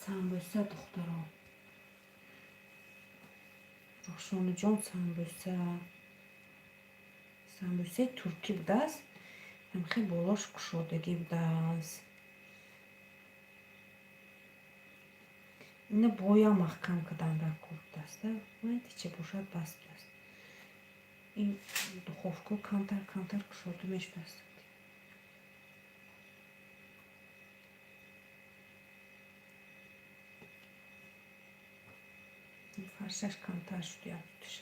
Самбуса, духтаро. Рухшонаҷон, самбуса. Самбусаи туркӣ будааст. Ҳамхел болош кушодагӣ будааст. Ина боям маҳкам кардан дар кор будааст. Майдича бошад, бас будааст. Ин духовка камтар камтар кушода мешудааст. Фаршаш камтар шуд як дуташ.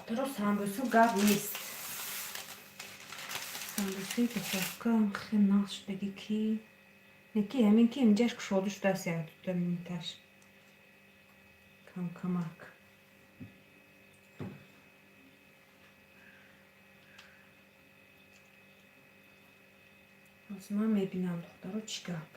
Духтаро, самбусу гап нест. Самбусаи духовка хеле нағз шудагӣ, ки неки ҳамин ки инҷаш кушода шудааст як дута минуташ. Камкамак. Ҳозир ман мебинам, духтаро, чӣ гап.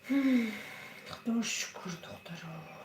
Худо шукр, духтаро.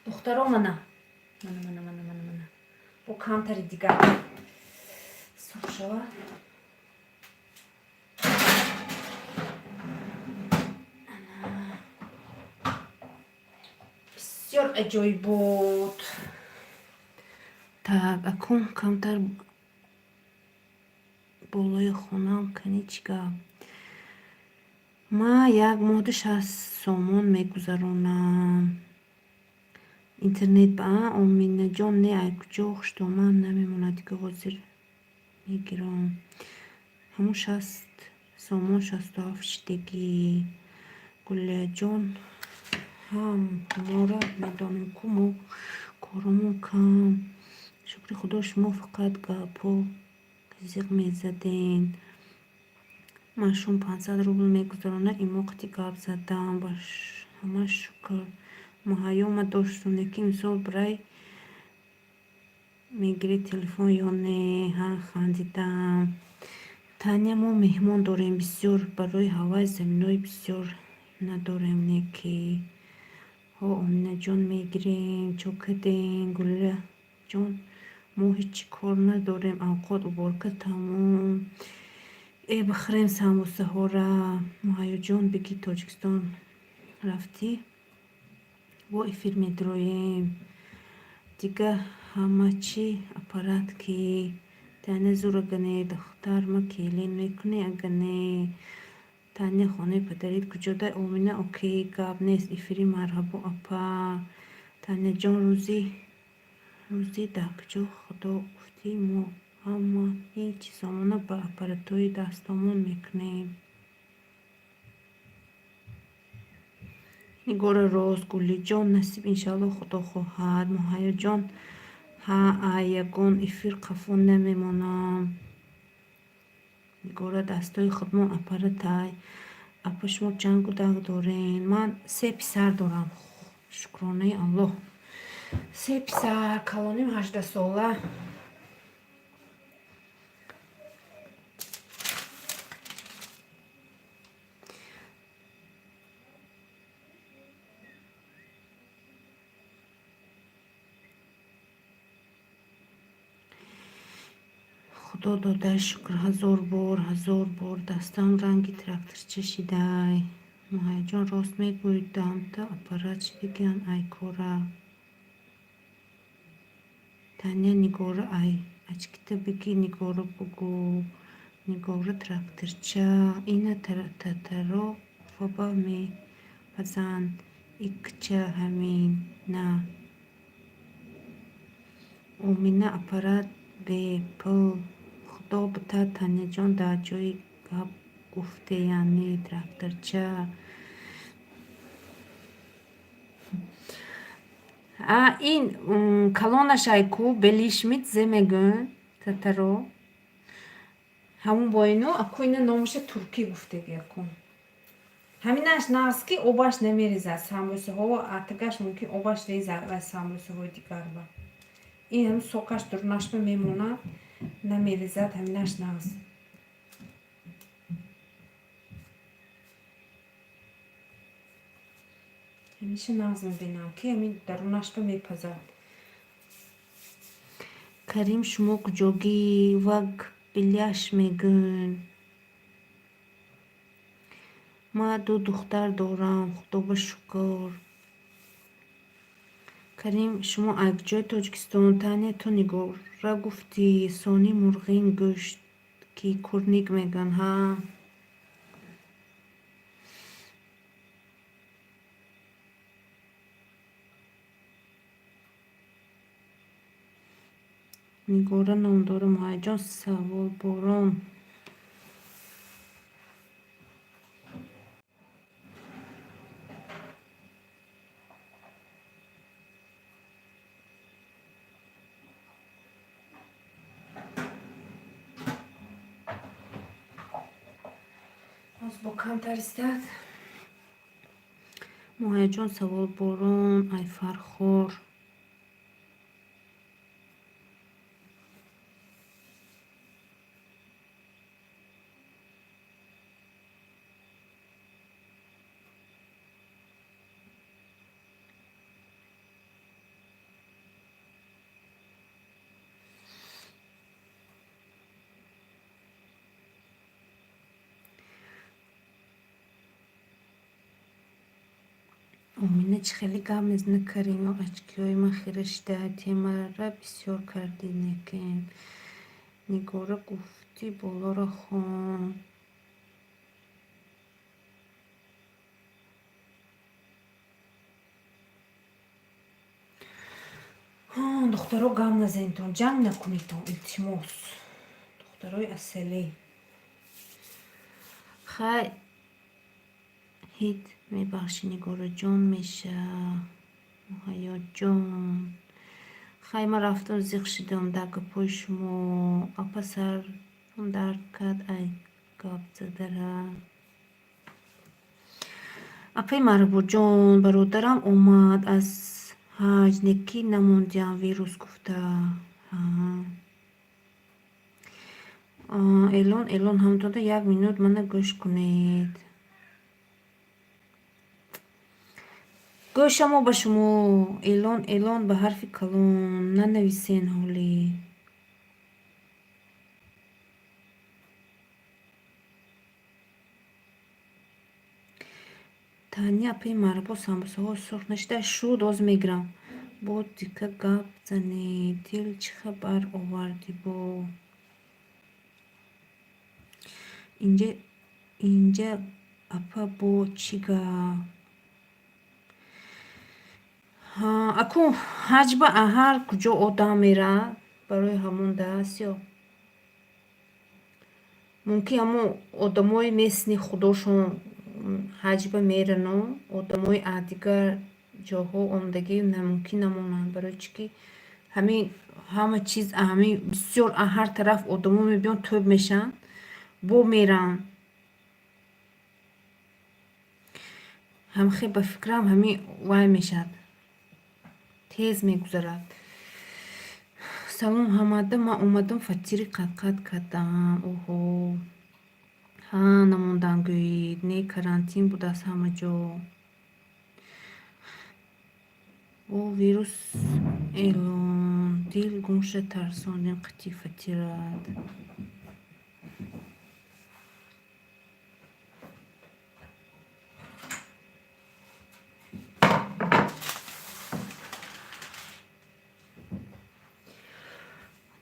Духтаро, мана мана мана мана мана мана, бо камтари дигар сурх шавад. Бисёр аҷоибот. Так, акун камтар болои хонам кани, чӣ гап? Ма як моҳда 60 сомон мегузаронам интернет ба. Оминаҷон, не, ай куҷо хуштоман намемонад, дига ҳозир мегирам. Ҳамун 60 сомон 67 шидагӣ. Гулияҷон, ҳам моро медонем ку, мо коромон кам. Шукри Худо, шумо фақат гапҳо зиқ мезаден. Ман шум 500 рубл мегузаронам, имо қати гап задам, ба ҳама шукр. Муҳайё ма доштум, лекин мисол бирай мегирӣ телефон ё не? Ҳа, хандидам. Таня, мо меҳмон дорем бисёр, барои ҳавай заминои бисёр надорем не ки. Ҳо, Оминаҷон, мегирем, чо кардем? Гулияҷон, мо ҳеҷ кор надорем, авқот уборка тамом. Э, бихӯрем самбусаҳора. Муҳайёҷон, бигӣ, Тоҷикистон рафтӣ? Бо эфир медроем. Дига ҳама чӣ аппарат ки. Таня, зур агане, духтар, ма келин мекунӣ агане. Таня, хонаи падарит куҷода? Омина, окей, гап нест, эфири марҳабо, апа. Таняҷон, рӯзи рӯзи дар куҷо Худо гуфтӣ, мо ҳамаи чизомона ба аппаратҳои дастомон мекунем. Нигора рост, Гулиҷон, насиб, иншалло, Худо хоҳад. Муҳайёҷон, ҳа, ай ягон эфир қафо намемонам. Нигора, дастои худмон аппаратай. Апа, шумо чанд кӯдак дорен? Ман се писар дорам, шукронаи Аллоҳ. Се писар, калоним 18-сола. Худо додай, шукр, ҳазор бор, ҳазор бор. Дастам ранги тракторча шидай. Муҳайёҷон, рост мегӯӣ, дамта аппарат шидагиан ай кора. Таня, Нигора, ай очкита бигӣ, Нигора, бугӯ. Нигора тракторча. Ина татаро Уфаба мепазанд. Икча ҳамина. Омина, аппарат бепул Худо бутад. Таняҷон, дар ҷои гап гуфте, яъне тракторча. А ин калонаш ай ку белишмит зе мегӯн татаро. Ҳамун бо ино аку ина номаша туркӣ гуфтеги аку. Ҳаминаш нағз ки обаш намерезад. Самбусаҳо атагаш мумкин обаш резад ва самбусаҳои дигарба. Ин ҳам сокаш дурнашба мемонад, намерезад, ҳаминаш нағз. Ҳамиша нағз мебинам, ки ҳамин дарунашба мепазад. Карим, шумо куҷогӣ? Ваг беляш мегӯн. Ма ду духтар дорам, Худоба шукр. Карим, шумо ай куҷои Тоҷикистон? Таня, ту Нигора гуфтӣ, сони мурғин гӯшт ки курник мегӯянд, ҳа. Нигора ном дорам, Муҳайяҷон саволборон. Боз бо камтар истад. Муҳайяҷон саволборон, ай Фархор. Омина, чӣ хеле гап мезана Каримо, очкиҳои ман хира шида, темара бисёр кардӣ некем. Нигора, гуфтӣ болоро хон. Духтаро, гап назанедтон, ҷанг накунедтон, илтимос. Духтарои аселӣ. Хай ҳит мебахшӣ, Нигораҷон, меша. Муҳайёҷон. Хай ман рафтам, зиқ шидам дар гапҳои шумо. Апа, сарам дард кард, ай гап задара. Апаи Марбоҷон, бародарам омад аз ҳаҷ, некӣ намондиям, вирус гуфта. Элон, Элон, ҳамтода як минут мана гӯш кунед. Гӯшамо ба шумо. Элон, Элон ба ҳарфи калон нанависен ҳолӣ. Таня, апаи Марбо, самбусаҳо сурх нашуда? Шуд, оз мегирам. Бо дика гап занед. Дил, чӣ хабар овардӣ бо? Инҷа апа, бо чӣ гап? Аку ҳаҷба ҳар куҷо одам меравад, барои ҳамон даст ё мумкин ҳамон одамои местни худошон ҳаҷба мерану одамои аз дигар ҷоҳо омадагӣ мумкин намонанд, барои чӣ ки ҳамин ҳама чиз, ҳамин бисёр аз ҳар тараф одамо мебиёнд, тӯб мешаванд, бо мераванд. Ҳамхе ба фикрам, ҳамин вай мешавад, тез мегузарад. Салом ҳамада, ман омадам, фатири қат-қат кардам. Оҳо, ҳа, намондан гӯед, не, карантин будааст ҳама ҷо. О вирус Элон, дил гумша тарсонем қити фатират.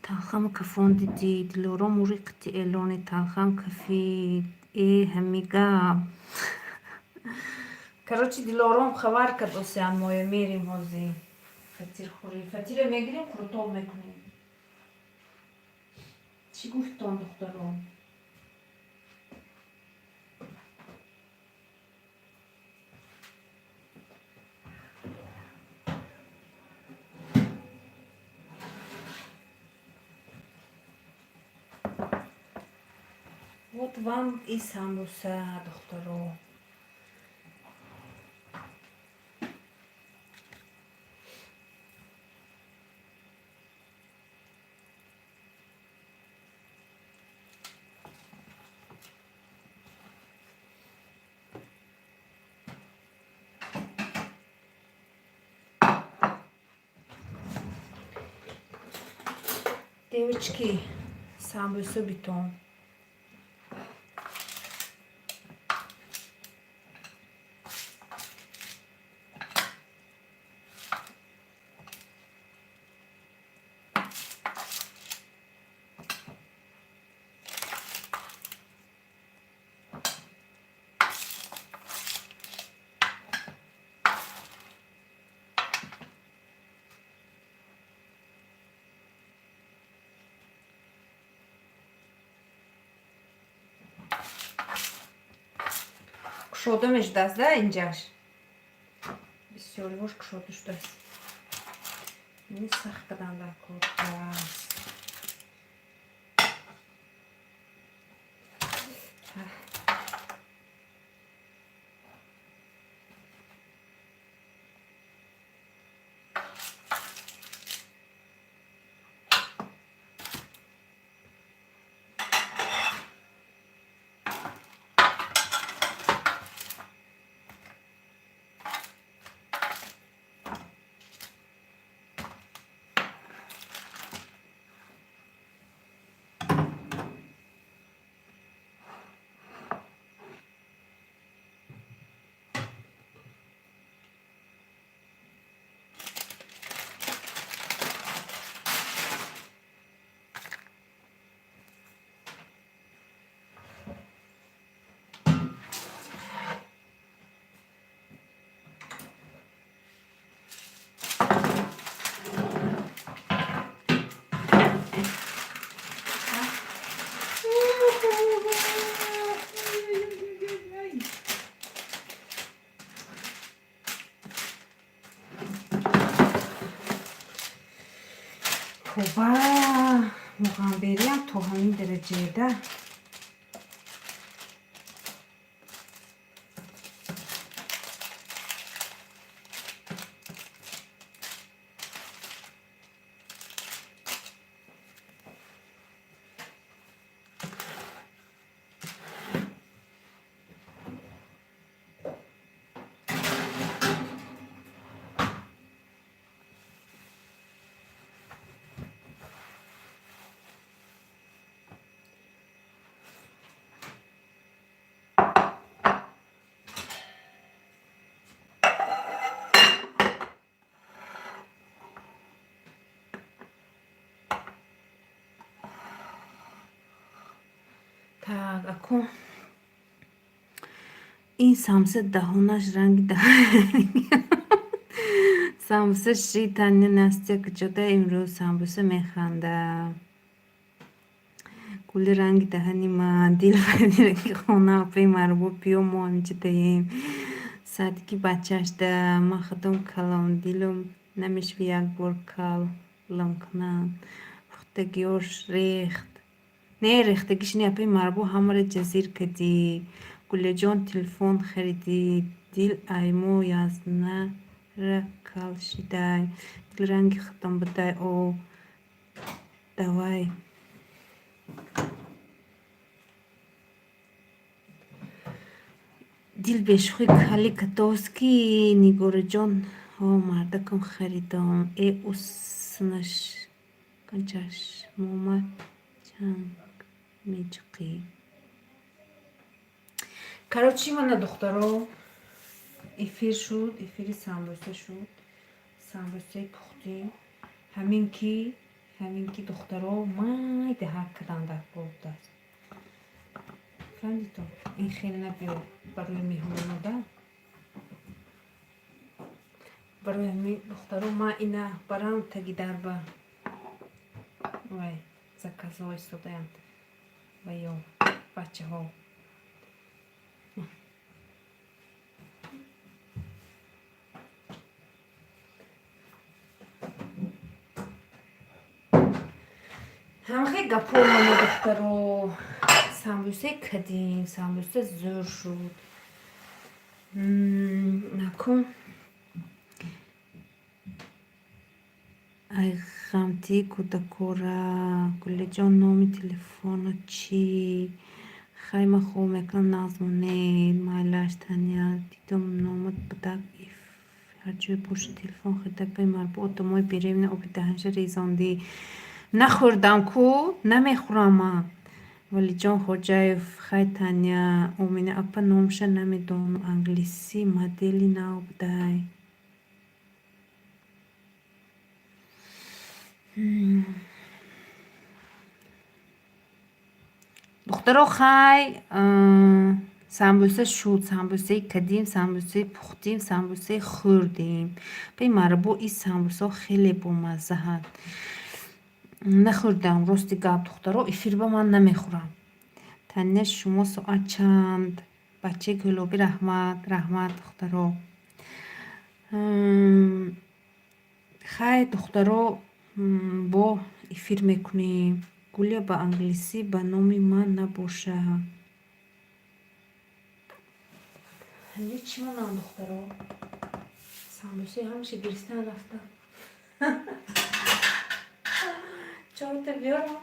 Талхам кафон дидӣ, Дилором, мури қити Элони талхам кафид. Э, ҳами гап. Короче, Дилором хабар кард, осиан моя мерем ҳозир. Фатирхӯрӣ. Фатира мегирем, қурутоб мекунем. Чӣ гуфтон, духтарон? Вот вам и самбуса, духтаро. Девочки, самбуса битон. Кушода мешудааст да инҷаш. Бисёриҳош кушода шудааст. Ини сахт кадан дар кор аст. Тоба, муғамбериам то ҳамин дараҷада. Так, аку ин самса даҳонаш ранги самбуса ши. Таня, Настя куҷода имрӯз? Самбуса механда. Гули ранги даҳани ман, дил ранги хона. Апаи Марбо, биё, мо ҳаминҷадаем. Садики бачашда ман худам калондилум намешава, як бор калам кунам. Пухтагиёш рехт. Не, рехтагиш не, апаи Марбо, ҳамаро ҷазир кардӣ. Гулияҷон, телефон харидӣ. Дил ай мо язнара кал шидай. Дил ранги худам будай. О, давай. Дил бешӯхӣ кали катовски. Нигораҷон, ҳо, мардакам харидам. Э, уснаш чашмома чанг меҷиқӣ. Короче, мана, духтаро, эфир шуд, эфири самбуса шуд. Самбусаи пухтем. Ҳамин ки, духтаро, майда ҳар кадан дар кор будааст. Фаҳмидитон? Ин хеле набиё барои меҳмонода. Барои ҳамин, духтаро, ман ина барам таги дарба вай заказҳо истодаям ва ё бачаҳо. Ҳамахе гапҳо, мана, духтаро, самбуса кадим, самбуса зӯр шуд. Накун ай ғамтии кӯдакора. Гулиҷон, номи телефона чӣ? Хай, ман хоб мекунам, нағз монед. Майлаш, Таня, дидум номат будак, ҳар ҷое бошад, телефон харида. Апаи Марбо, одамои беремна оби даҳанша резондӣ. Нахӯрдам ку, намехӯрам ман. Валиҷон Хоҷаев, хай, Таня. Омина апа, номаша намедонам, англисӣ модели нав будай. Духтаро, хай, самбуса шуд, самбусаи кадим, самбусаи пухтим, самбусаи хӯрдем. Апаи Марбо, ин самбусаҳо хеле бомаззаанд. Нахӯрдам, рости гап, духтаро, эфирба ман намехӯрам. Таня, шумо соат чанд? Бачаи гулобӣ, раҳмат, раҳмат, духтаро. Хай, духтаро, бо эфир мекунем. Гуля ба англисӣ ба номи ман набоша. Ҳамин чӣ монам, духтаро? Самбусаи ҳамеша гиристан рафтам. Чорта биёрам.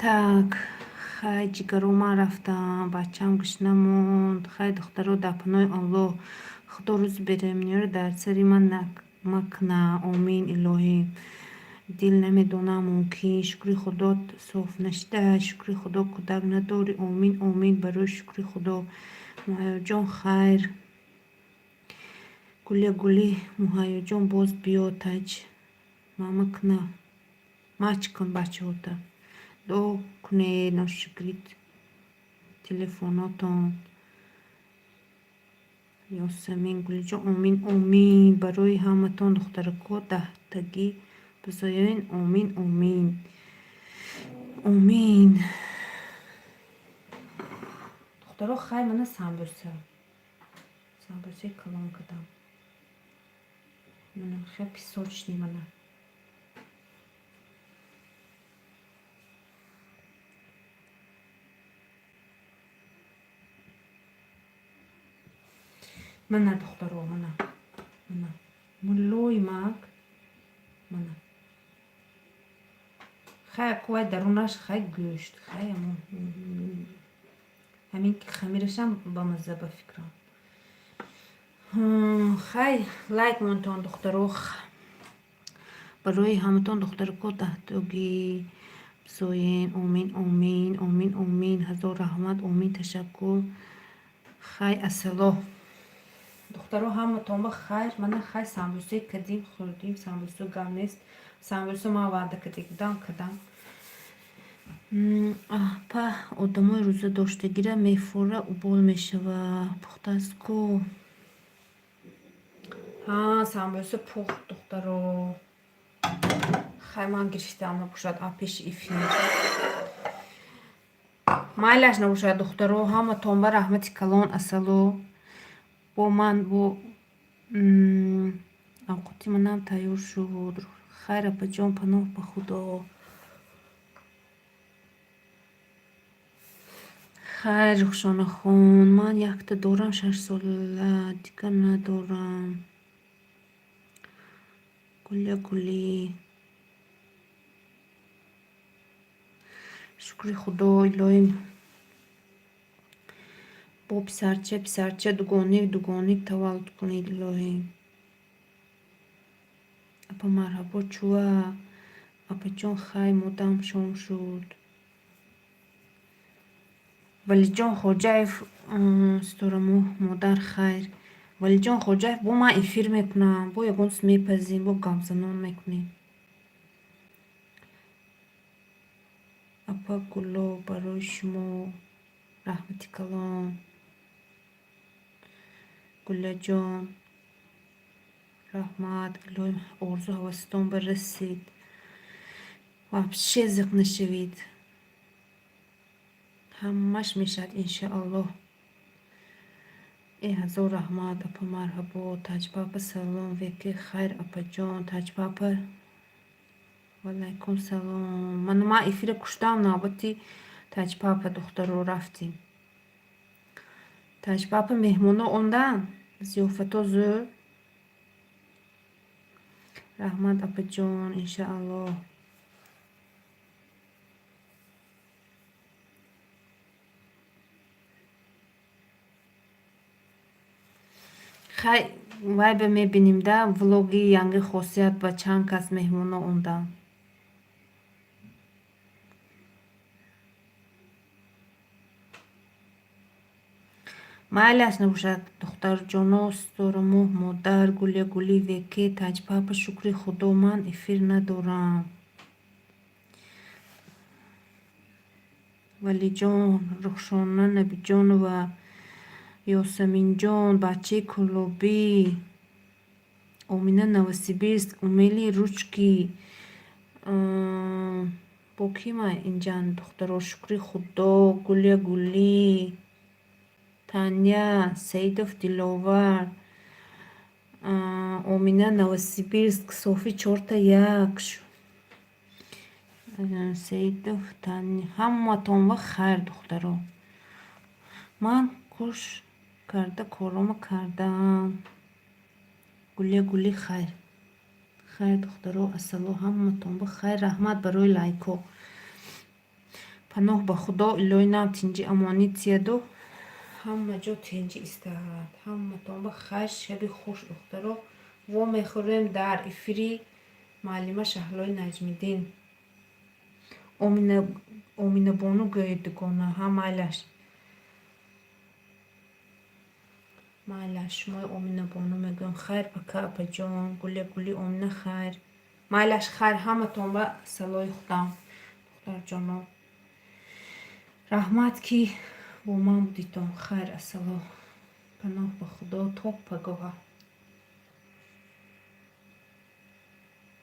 Так, хай, ҷигаро, ман рафтам, бачаам гушна монд. Хай, духтаро, дар паноҳи Аллоҳ. Худо рӯзи беремниёро дар сари ман макна. Омин, илоҳӣ. Дил намедонам, мумкин. Шукри Худо, соф нашида. Шукри Худо, кӯдак надорӣ. Омин, омин, барои шукри Худо. Муҳайёҷон, хайр. Гуля, гули, Муҳайёҷон, боз биё, таҷ. Мама кна. Мач кун бачаҳота. Дуо кунед, ношукрит телефонотон. Ёсамин, Гулиҷон, омин, омин. Барои ҳаматон, духтарако, даҳтагӣ бизоен. Омин, омин. Омин. Духтаро, хай, мана самбуса. Самбусаи калон кардам. Мана хеле песочный мана. Мана, духтаро, мана. Мана. Мулоимак. Мана. Хай, кувай дарунаш, хай гӯшт, хай ҳамин ки хамирашам ба мазза, ба фикрам. Хай, лайк монтон, духтаро. Барои ҳаматон, духтарако, даҳтогӣ бизоен. Омин, омин, омин, омин. Ҳазор раҳмат, омин, ташаккур. Хай, ассалом. Духтаро, ҳаматон ба хайр. Мана, хай, самбусаи кадим, хӯрдим. Самбуса гап нест. Самбуса ман ваъда кардем, кардам. Апа, одамои рӯзадоштагира мефора, убол мешава. Пухтааст ку? Ҳа, самбуса пухт, духтаро. Хай, ман гирифтам, набошад, а пеши эфир. Майлаш набошад, духтаро, ҳаматон ба раҳмати калон, асало. Бо ман бо авқоти манам тайёр шуд. Хайр, апаҷон, паноҳ ба Худо. Хайр, Рухшонахон, ман якта дорам, 6 сола, дигар надорам. Гуля, гулӣ. Шукри Худо, илоҳим. Бо писарча, писарча, дугоник, дугоник таваллуд кунед, илоҳим. Апа, марҳабо, чува? Апаҷон, хай, модам шом шуд. Валиҷон Хоҷаев, Ситорамоҳ, модар, хайр. Валиҷон Хоҷаев, бо ман эфир мекунам, бо ягон чиз мепазем, бо гапзанон мекунем. Апа Гуло, барои шумо раҳмати калон. Гулляҷон, раҳмат, илоҳим орзу ҳавасатон барасид. Вообще зиқ нашавед. Ҳамаш мешавад, иншоаллоҳ. Э, ҳазор раҳмат, апа, марҳабо. Таҷпапа, салом веки хайр, апаҷон. Таҷпапа, валайкум салом. Мана ман эфира куштам, навбати Таҷпапа, духтаро, рафтем. Таҷпапа, меҳмоно омдан? Зиёфато зӯр? Раҳмат, апаҷон, иншоаллоҳ. Хай, вай ба мебинем да, влоги янги хосият ба чанд кас меҳмоно омдан. Майлаш набошад, духтарҷоно, ситорамоҳ, модар, Гулия Гули, Веке, Таҷпапа, шукри Худо, ман эфир надорам. Валиҷон, Рухшона Набиҷонова, Ёсаминҷон, бачаи Кӯлобӣ, Омина Новосибирск, Умели ручки, бо кима инҷан духтаро, шукри Худо, Гулия Гулӣ, Таня, Саидов Диловар, Омина Новосибирск, Софи чорта як, Саидов Таня. Ҳаматон ва хайр, духтаро. Ман куш карда корома кардам. Гулия Гулӣ, хайр. Хайр, духтаро, ассало, ҳаматон ба хайр, раҳмат барои лайкҳо. Паноҳ ба Худо, илоҳи нам тинҷи амонӣ тияду ҳама ҷо тинҷӣ истад. Ҳаматон ба хайр, шаби хуш, духтаро. Во мехӯрем дар эфири муаллима Шаҳлои Наҷмиддин. Оминабону гӯед, дугона, ҳа, майлаш. Майлаш, шумои Оминабону мегӯям. Хайр, пока, апаҷон, Гулия Гули, Омина, хайр. Майлаш, хайр, ҳаматон ба салои худам, духтарҷоно. Раҳмат, ки бо ман будитон. Хайр, ассало. Паноҳ ба Худо, то пагоҳа.